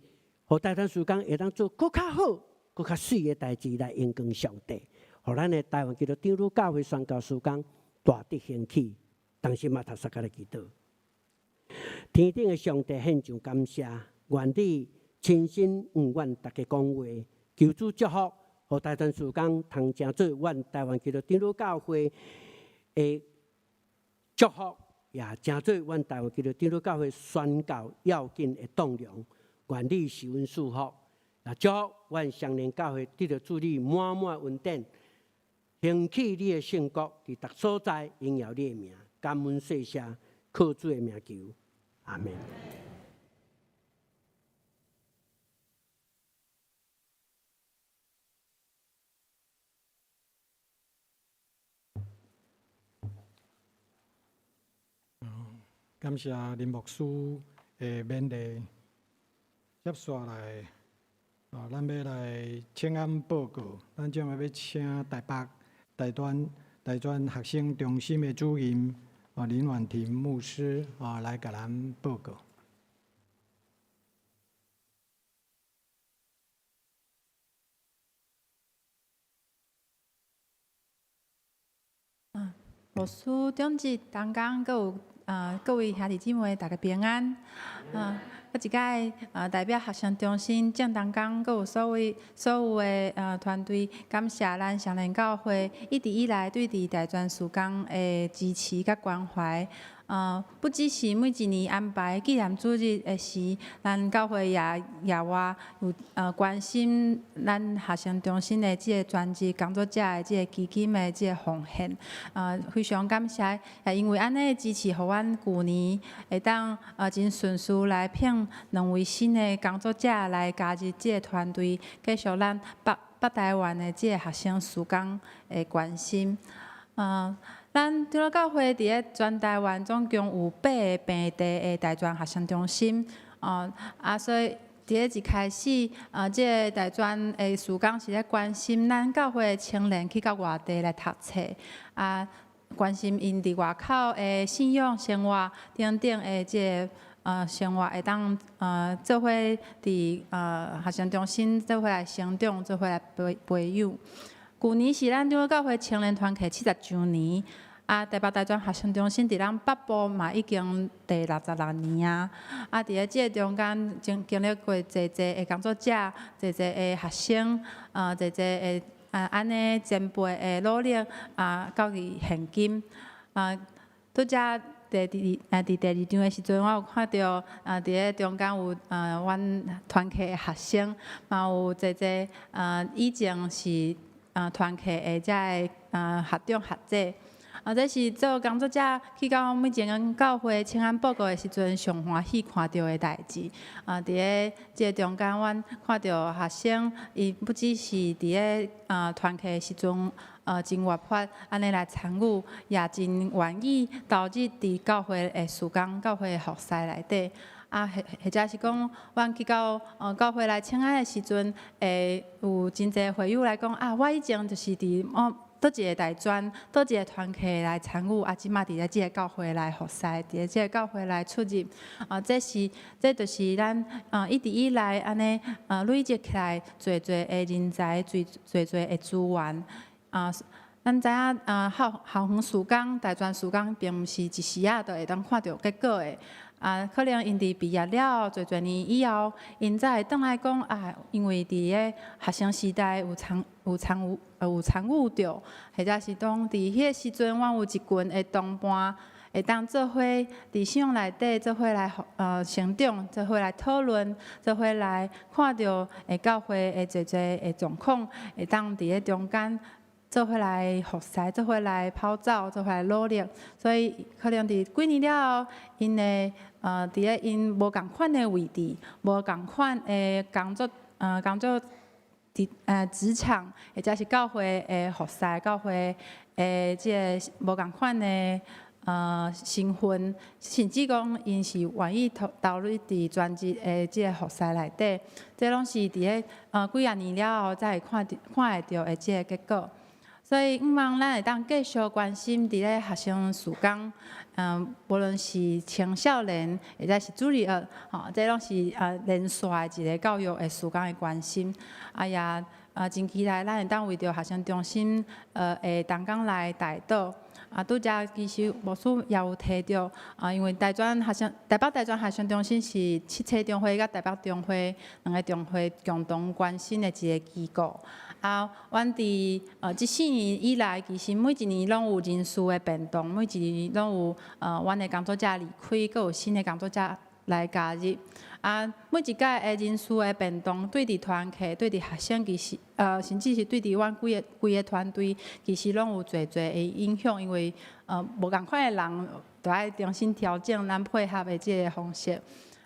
予大專事工會當做閣較好、閣較媠的代誌來榮光上帝，予咱的台灣基督長老教會宣教事工大得興起。同時嘛，頭先來祈禱，天頂的上帝獻上感謝，願你親身向阮逐家講話，求主祝福，予大專事工通成做阮台灣基督長老教會的祝福，也成做阮台灣基督長老教會宣教要緊的棟梁。願你賜阮賜福，也祝福阮雙連教會得著主你滿滿恩典，興起你的聖國，佇逐所在榮耀你的名。感恩謝謝，靠主的名求，阿們。感謝林牧師的勉勵。接紲來，啊，咱欲來請安報告。咱這擺欲請台北大專大專學生中心的主任啊林婉婷牧師啊來共咱報告。牧師長執同工，閣有啊各位兄弟姊妹，大家平安。啊，閣一擺啊代表學生中心鄭同工，閣有所有所有的啊團隊，感謝咱雙連教會一直以來對佇大專事工的支持佮關懷。不只是每一年安排紀念主日的時，咱教會也額外有關心咱學生中心的這個專職工作者的這個基金的這個奉獻。非常感謝，也因為按呢的支持，予阮舊年會當真順遂來聘兩位新的工作者來加入這個團隊，繼續咱北北台灣的這個學生事工的關心。咱長老教會佇咧全台灣總共有八个平地的大專學生中心，啊，所以佇咧一開始，這个大專的事工是咧關心咱教會的青年去到外地來讀冊，啊，關心𪜶佇外口的信仰生活等等的這个生活會當做伙佇學生中心做伙來成長，做伙來培養。舊年是咱長老教會青年團契70週年。啊，台北大專學生中心佇咱北部嘛已經第66年啊！啊，佇咧這个中間經歷過濟濟的工作者、濟濟的學生，濟濟的按呢前輩的努力啊，到佇現今啊，拄才佇第二場的時陣，我有看著啊，佇咧中間有阮團契的學生，嘛有濟濟以前是團契的遮个學長學姐。啊，這是做工作者去到每一間教會請安報告的時陣，上歡喜看著的代誌。啊，佇咧這個中間，阮看著學生，伊不只是佇咧團契的時陣，真活潑，按呢來參與，也真願意投入佇教會的事工、教會的服侍內底。啊，或者是講，阮去到教會來請安的時陣，會有真濟會友來講啊，我以前就是佇佗一个大專，佗一个團契來參與，啊，這馬佇咧這个教會來服侍，佇咧這个教會來出入，啊，這就是咱一直以來按呢累積起來濟濟的人才，濟濟的資源，啊，咱知影啊，校園事工、大專事工，並毋是一時仔就會當看著結果的。啊，可能𪜶佇畢業了後，濟濟年以後，𪜶才會轉來講啊，因為佇咧學生時代有參與著，或者是講佇彼個時陣，阮有一群的同伴，會當做伙佇信仰內底做伙來成長，做伙來討論，做伙來看著教會的濟濟的狀況，會當佇咧中間做伙來服侍，做伙來跑走，做伙來努力。所以可能佇幾年了後，𪜶會佇咧𪜶無仝款的位置，無仝款的工作佇職場，或者是教會的服侍，教會的這个無仝款的身份，甚至講𪜶是願意投入佇全職的這个服侍內底，這攏是佇咧幾仔年了後才會看會著的這个結果。所以，向望咱會當繼續關心佇咧學生事工，無論是青少年，或者是主日學，吼，這攏是連續的一个教育的事工的關心。啊也真期待咱會當為著學生中心的同工來代禱。啊，拄才其實牧師也有提著，啊，因為台北大專學生中心是七七中會佮台北中會兩个中會共同關心的一个機構。啊，阮佇這4年以來，其實每一年攏有人事的變動，每一年攏有阮的工作者離開，閣有新的工作者來加入。啊，每一屆的人事的變動，對佇團契、對佇學生，其實甚至是對佇阮規個團隊，其實攏有濟濟的影響，因為無仝款的人，著愛重新調整咱配合的這个方式。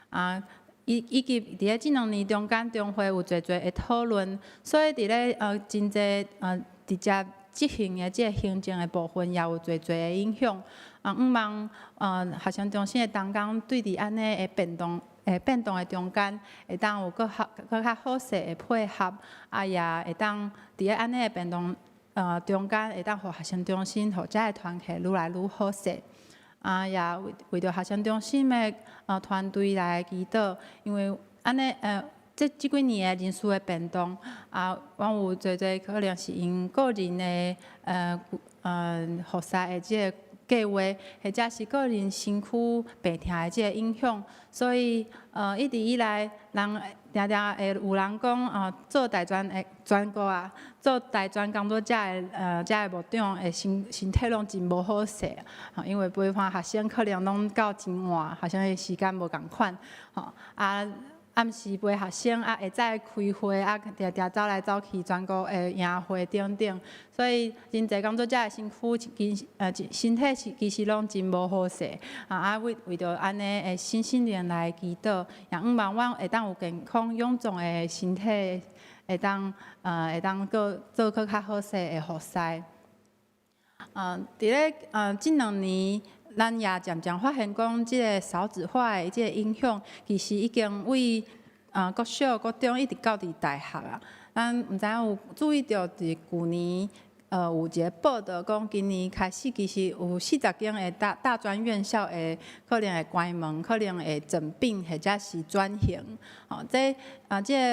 啊，以及佇咧這兩年中間，中會有濟濟的討論，所以佇咧真濟直接執行的這个行政的部分，也有濟濟的影響。啊，向望學生中心的同工對佇按呢的變動的中間，會當有閣較好勢的配合，啊也會當佇咧按呢的變動中間，會當予學生中心，予遮个團契愈來愈好勢。啊，也為著學生中心的團隊來祈禱，因為按呢這幾年的人事的變動，啊，阮有濟濟可能是𪜶個人的服侍的這个計劃，或者是個人身軀病痛的這个影響，所以一直以來，人定定會有人講啊，做大專的全國啊，做大專工作者的遮个牧長的身體攏真無好勢，吼，因為陪伴學生可能攏到真晚，學生的時間無仝款，吼啊。暗時陪學生啊，下早開會啊，定定走來走去，全國的營會等等，所以真濟工作者的身軀其實身體是其實攏真無好勢啊！啊為著按呢的身心靈來祈禱，也向望阮會當有健康勇壯的身體，會當閣做閣較好勢的服侍。佇咧這兩年，咱也漸漸發現講，這个少子化的這个影響，其實已經為國小、國中一直到佇大學啊。咱毋知影有注意著，佇舊年有一个報道講，今年開始其實有40間的大專院校會可能會關門，可能會整併或者是轉型。哦，這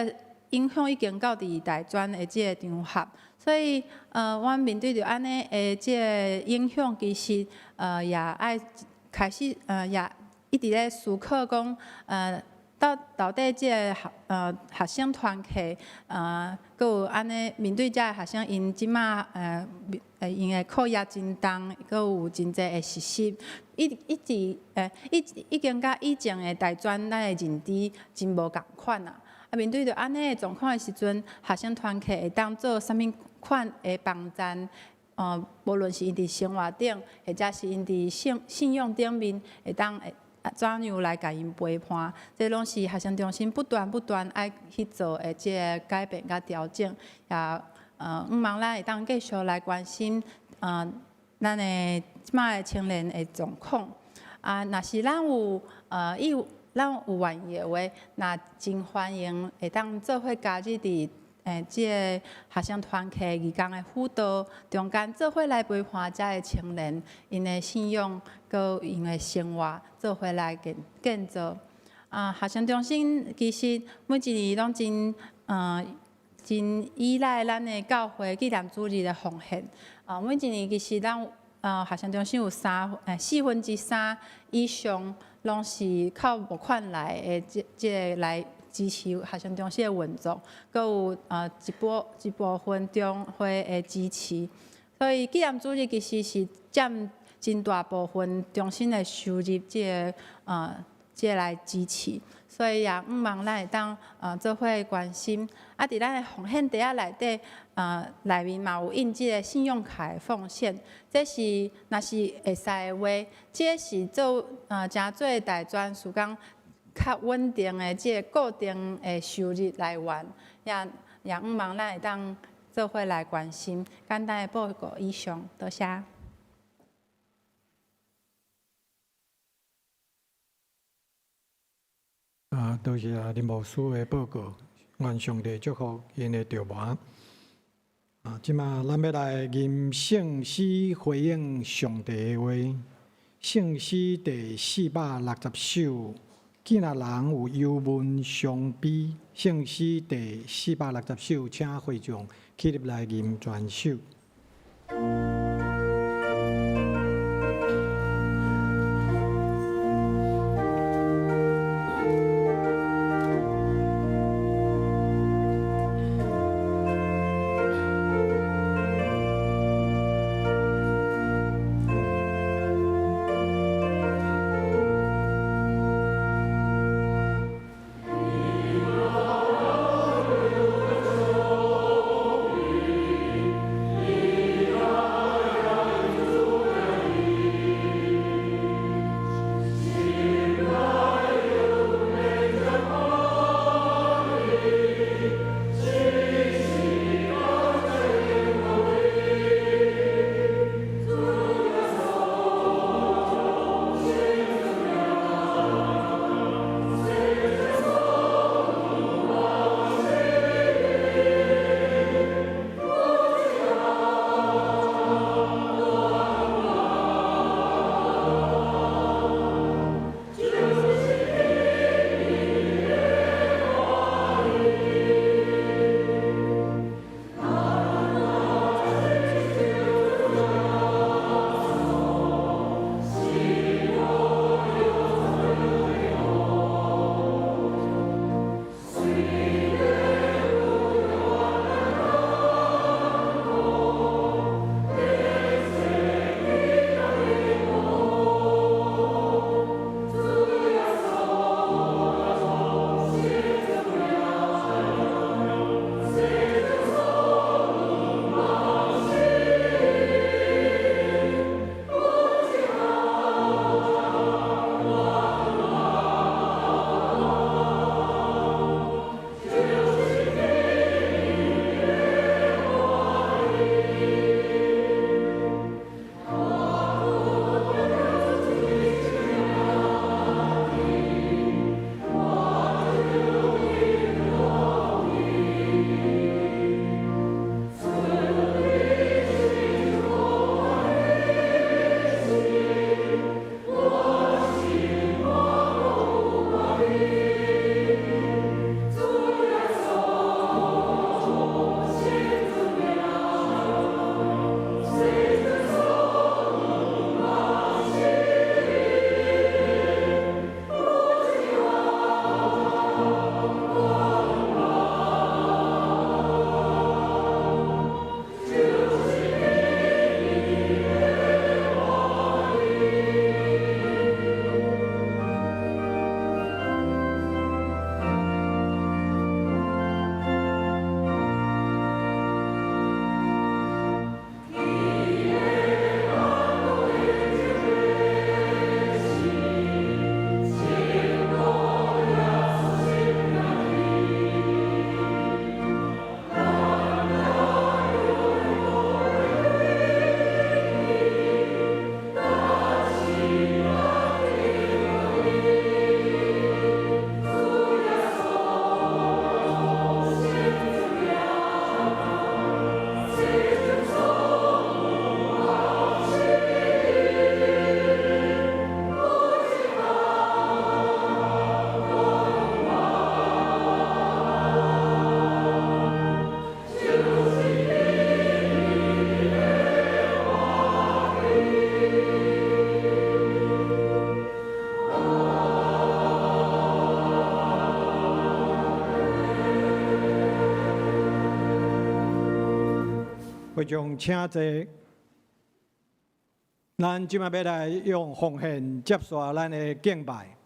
個影響已經到佇大專的這个場合，所以阮面對著按呢的這个影響，其實也愛開始也一直咧思考講到底這个學生團契，閣有按呢面對遮个學生，𪜶這馬𪜶的課業真重，閣有真濟的實習，一直已經佮以前的大專咱的認知真無仝款啊。啊，面對著按呢的狀況的時陣，學生團契會當做啥物款的幫贊？無論是𪜶佇生活頂，或者是𪜶佇信仰頂面，會當會怎樣來共𪜶陪伴？這攏是學生中心不斷不斷愛去做的這个改變佮調整，也向望咱會當繼續來關心咱的這馬的青年的狀況。啊，若是咱有願意的話，若真歡迎會當做伙加入佇這个學生團契義工的輔導中間，做伙來陪伴遮个青年，𪜶的信仰閣𪜶的生活，做伙來建造。啊，學生中心其實每一年攏真依賴咱的教會紀念主日的奉獻。啊，每一年其實咱學生中心有3/4以上，攏是靠募款來的這個來支持學生中心的運作，閣有一部分中會的支持。所以紀念主日其實是佔真大部分中心的收入，這個來支持。所以也向望咱會當做伙關心。啊，佇咱的奉獻袋仔內底，內面嘛有印這个信用卡的奉獻。這是若是會使的話，這是做誠做大專，是講較穩定的這个固定的收入來源，也向望咱會當做伙來關心。簡單的報告以上，多謝。啊，多謝林牧師的報告，願上帝祝福𪜶的著忙。啊，這馬咱欲來吟聖詩回應上帝的話，聖詩第460首，囝仔人有憂悶傷悲。聖詩第460首，請會眾起立來吟全首。 Amen. 會眾請坐。咱這擺欲來用奉獻接續咱的敬拜。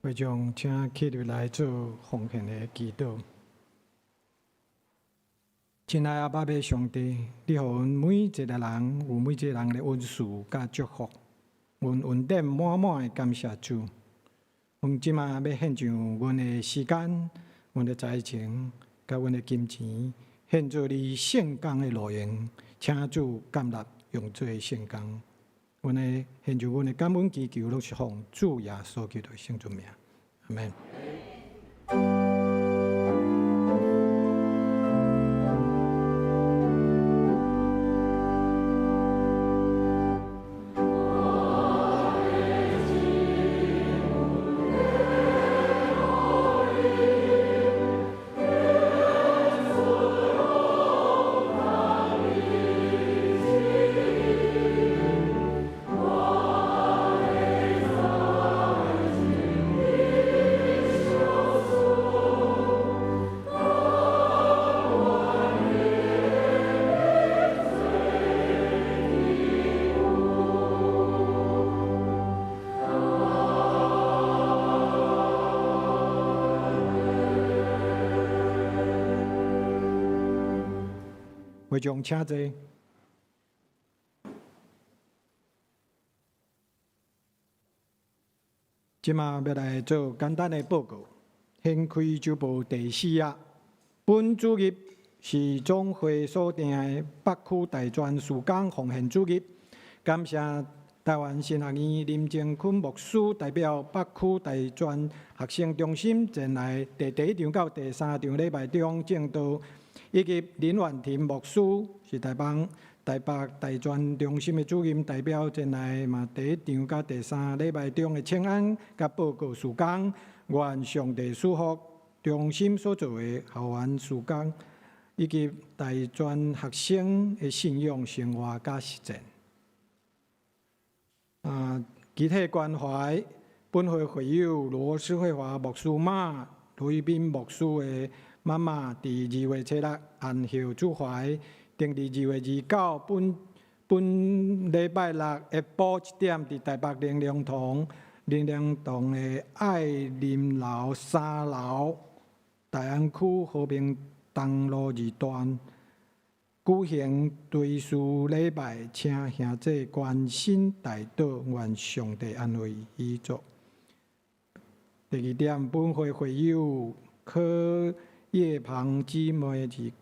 會眾請起立來做奉獻的祈禱。親愛阿爸父上帝，你予阮每一个人有每一個人的恩賜佮祝福，阮恩典滿滿的感謝主。阮這馬欲獻上阮的時間、阮的才情、佮阮的金錢，獻做你聖工的路用，請主接納用做聖工。阮的獻上阮的感恩祈求，攏是奉主耶穌基督的聖尊名，阿們。會眾請坐。這馬欲來做簡單的報告。掀開週報第四頁，本主日是總會所定的北區大專事工奉獻主日。感謝台灣神學院林正坤牧師代表北區大專學生中心前來第一場到第三場禮拜中證道，以及林婉婷牧師是台北台北大專中心的主任代表前來嘛第一場佮第三禮拜中的請安佮報告事工，願上帝賜福中心所做的校園事工，以及大專學生的信仰生活佮實踐。啊，其他關懷，本會會友羅施慧華牧師媽羅玉斌牧師的媽媽，佇2月7日安息主懷，定佇2月29本本禮拜六下晡1點，佇台北靈糧堂靈糧堂的愛林樓3樓，大安區和平東路2段舉行追思禮拜，請兄弟關心代禱，願上帝安慰遺族。第二點，本會會友柯葉龐姊妹是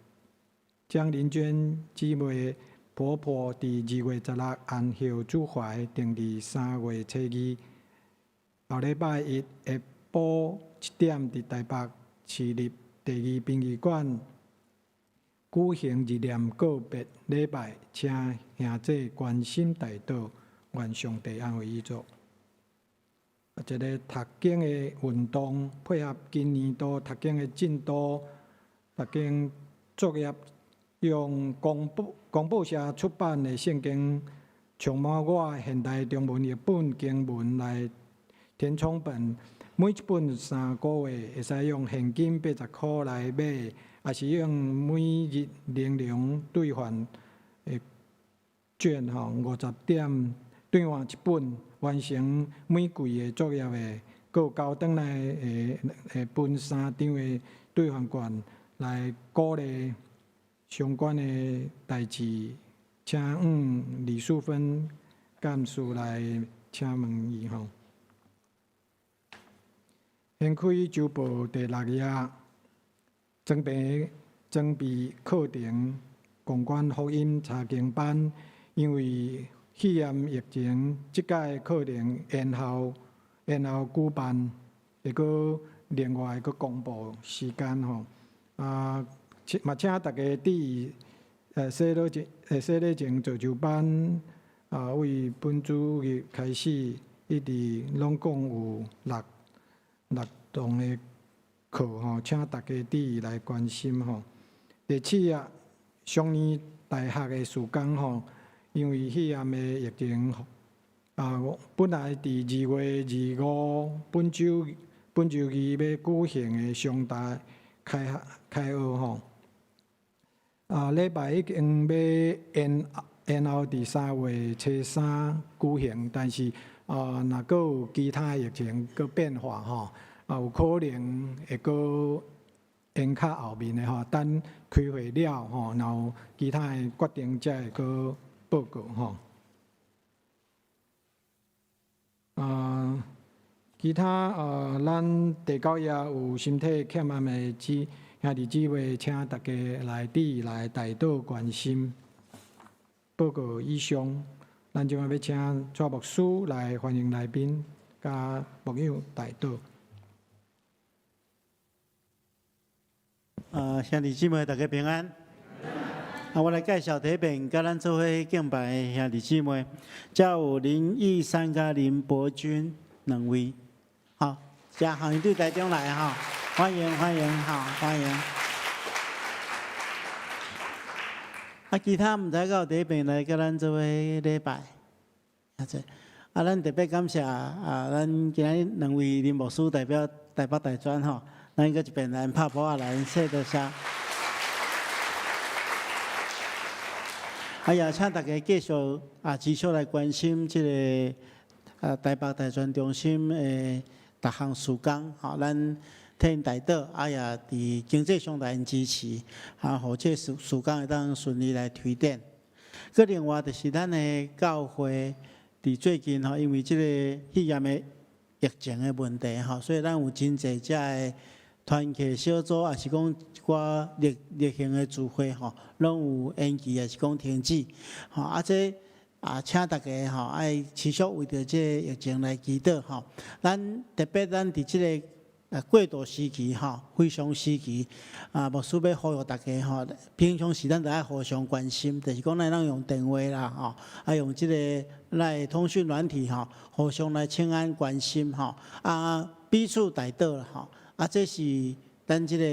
江玲娟姊妹婆婆，佇2月16安息主懷，定佇3月初2後禮拜一下晡1點，佇台北市立第二殯儀館舉行入殮告別禮拜，請兄弟關心代禱，願上帝安慰遺族。一个讀經的運動，配合今年度讀經的進度，讀經作業用公報社出版的聖經，充滿我現代中文譯本經文來填充本，每一本3個月會使用現金80箍來買，抑是用每日靈糧兌換的券吼，50點兌換一本，完成每季的作業的，閣有交轉來的會分三張的兌換券來鼓勵相關的代誌，請向李淑芬幹事來請問伊吼。掀開週報第六頁，裝備課程公關福音查經班，因為肺炎疫情，這屆課程延後舉辦，會閣另外閣公布時間吼。啊，嘛請大家注意，洗禮前造就班，啊，為本主日開始，一直攏共有六堂的課吼，請大家注意來關心吼。第七頁，雙年大學的事工吼，因為肺炎的疫情，啊，本來佇2月25本週二欲舉行的雙大開學吼，啊，禮拜已經欲延後佇3月初3舉行，但是啊，若閣有其他疫情閣變化吼，啊，有可能會閣延較後面的吼，等開會了吼，若有其他的決定，才會閣報告吼。啊，其他啊，咱第九頁有身體欠安的兄弟姊妹，請大家來佇來代禱關心。報告以上，咱這擺欲請蔡牧師來歡迎來賓，佮牧友代禱。兄弟姊妹，大家平安。啊，我來介紹第一遍，佮咱做伙敬拜的兄弟姊妹，遮有林義山佮林伯君兩位。好，遮行對台中來哈，歡迎歡迎，好歡迎。啊，其他毋知敢有佇彼爿來佮咱做伙禮拜。啊，這啊，咱特別感謝啊，咱今仔日兩位林牧師代表台北大專吼，咱閣一遍來拍噗仔來說多謝。啊，也請大家繼續啊，持續來關心這个啊台北大專中心的逐項事工，吼，咱替𪜶代禱，啊也佇經濟上來支持，啊，予這事工會當順利來推展。閣另外就是咱的教會佇最近吼，因為這个肺炎的疫情的問題吼，所以咱有真濟遮的團契小組，抑是講一寡例行的聚會吼，攏有延期，抑是講停止。吼，啊，這啊，請大家吼愛持續為著這個疫情來祈禱吼。咱特別咱佇這个過渡時期吼，非常時期啊，牧師欲呼籲大家吼，平常時咱就愛互相關心，就是講咱會當用電話啦吼，啊用這个來通訊軟體吼，互相來請安關心吼，啊彼此代禱啦吼，啊這是咱這个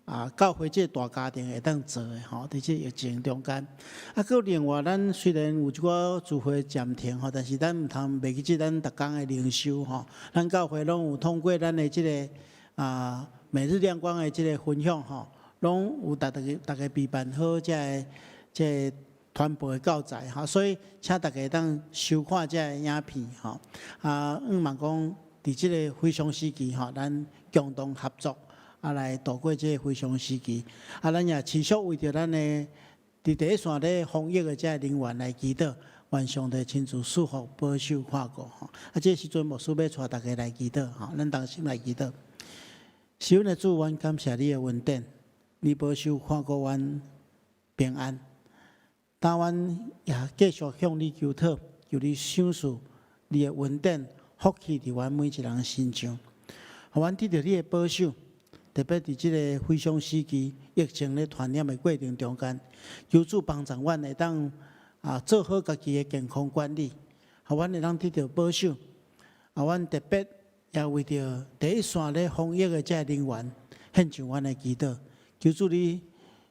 啊，教會這個大家庭會當做的吼，佇這疫情中間。啊，閣另外，咱雖然有一寡聚會暫停吼，但是咱毋通袂記這咱逐工的靈修吼。咱教會攏有通過咱的這個啊每日亮光的這個分享吼，攏有逐逐個逐家備辦好這个這个傳播的教材吼，所以請大家會當收看這个影片吼。啊，向望講佇這个非常時期吼，咱共同合作。啊，來度過這个非常時期。啊，咱也持續為著咱的佇第一線咧防疫的這个人員來祈禱，願上帝親自賜福保守看顧吼。啊，這个時陣牧師欲帶大家來祈禱吼，咱同心來祈禱。是阮的主，阮感謝你的恩典，你保守看顧阮平安。當阮也繼續向你求討，求你賞賜你的恩典福氣佇阮每一人身上，予阮得著你的保守。特別佇這个非常時期疫情咧傳染的過程中間，求主幫助阮會當啊做好家己的健康管理，予阮會當得著保守。啊，阮特別也為著第一線咧防疫的這个人員，獻上阮的祈禱，求主你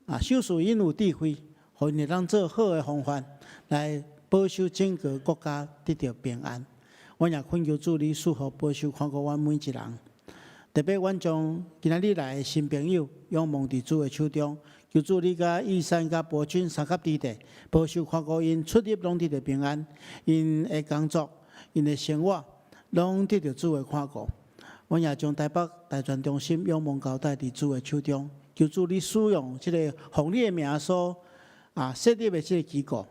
啊賞賜𪜶有智慧，予𪜶會當做好的防範，來保守整個國家得著平安。阮也懇求主你賜福保守看顧阮每一人。特別，阮將今仔日來的新朋友仰望佇主的手中，求主你佮玉山佮伯君相佮佇咧，保守看顧𪜶出入攏得著平安，𪜶的工作、𪜶的生活攏得著主的看顧。阮也將台北大專中心仰望交代佇主的手中，求主你使用這个奉你的名所啊設立的這个機構，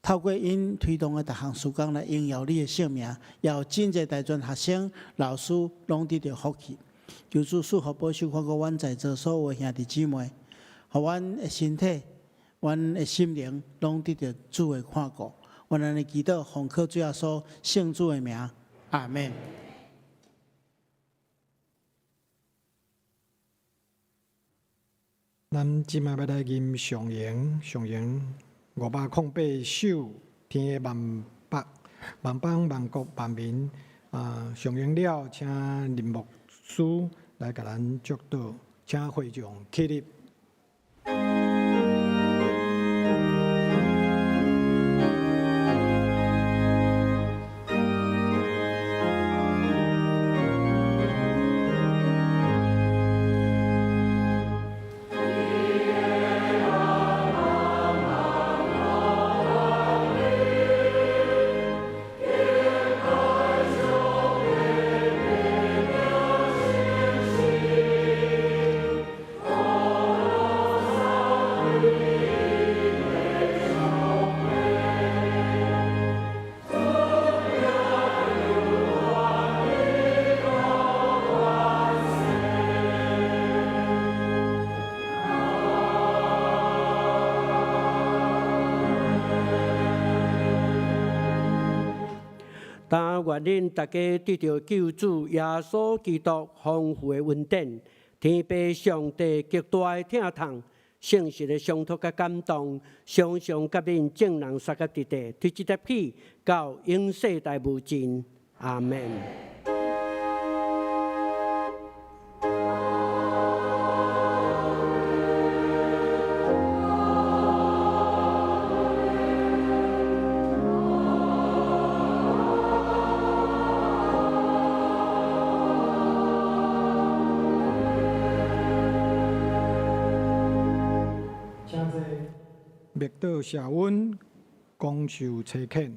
透過𪜶推動的逐項事工來榮耀你的聖名，也有真濟大專學生、老師攏得著福氣。求主賜福保守看顧阮在座所有的兄弟姊妹，予阮的身體、阮的心靈攏得著主的看顧。阮按呢祈禱，奉靠主耶穌聖子的名，阿們。咱這擺欲來吟上詠，上詠508首，天的萬百萬邦萬國萬民啊，上詠了，請林牧師來共咱祝禱，請會眾起立。但願恁大家得著救主耶穌基督豐富的恩典，天父上帝極大的疼痛，聖神的相托佮感動，常常佮恁眾人相佮佇咧，佇這日起到永世代無盡。阿們。請坐，默禱謝恩，講授差遣。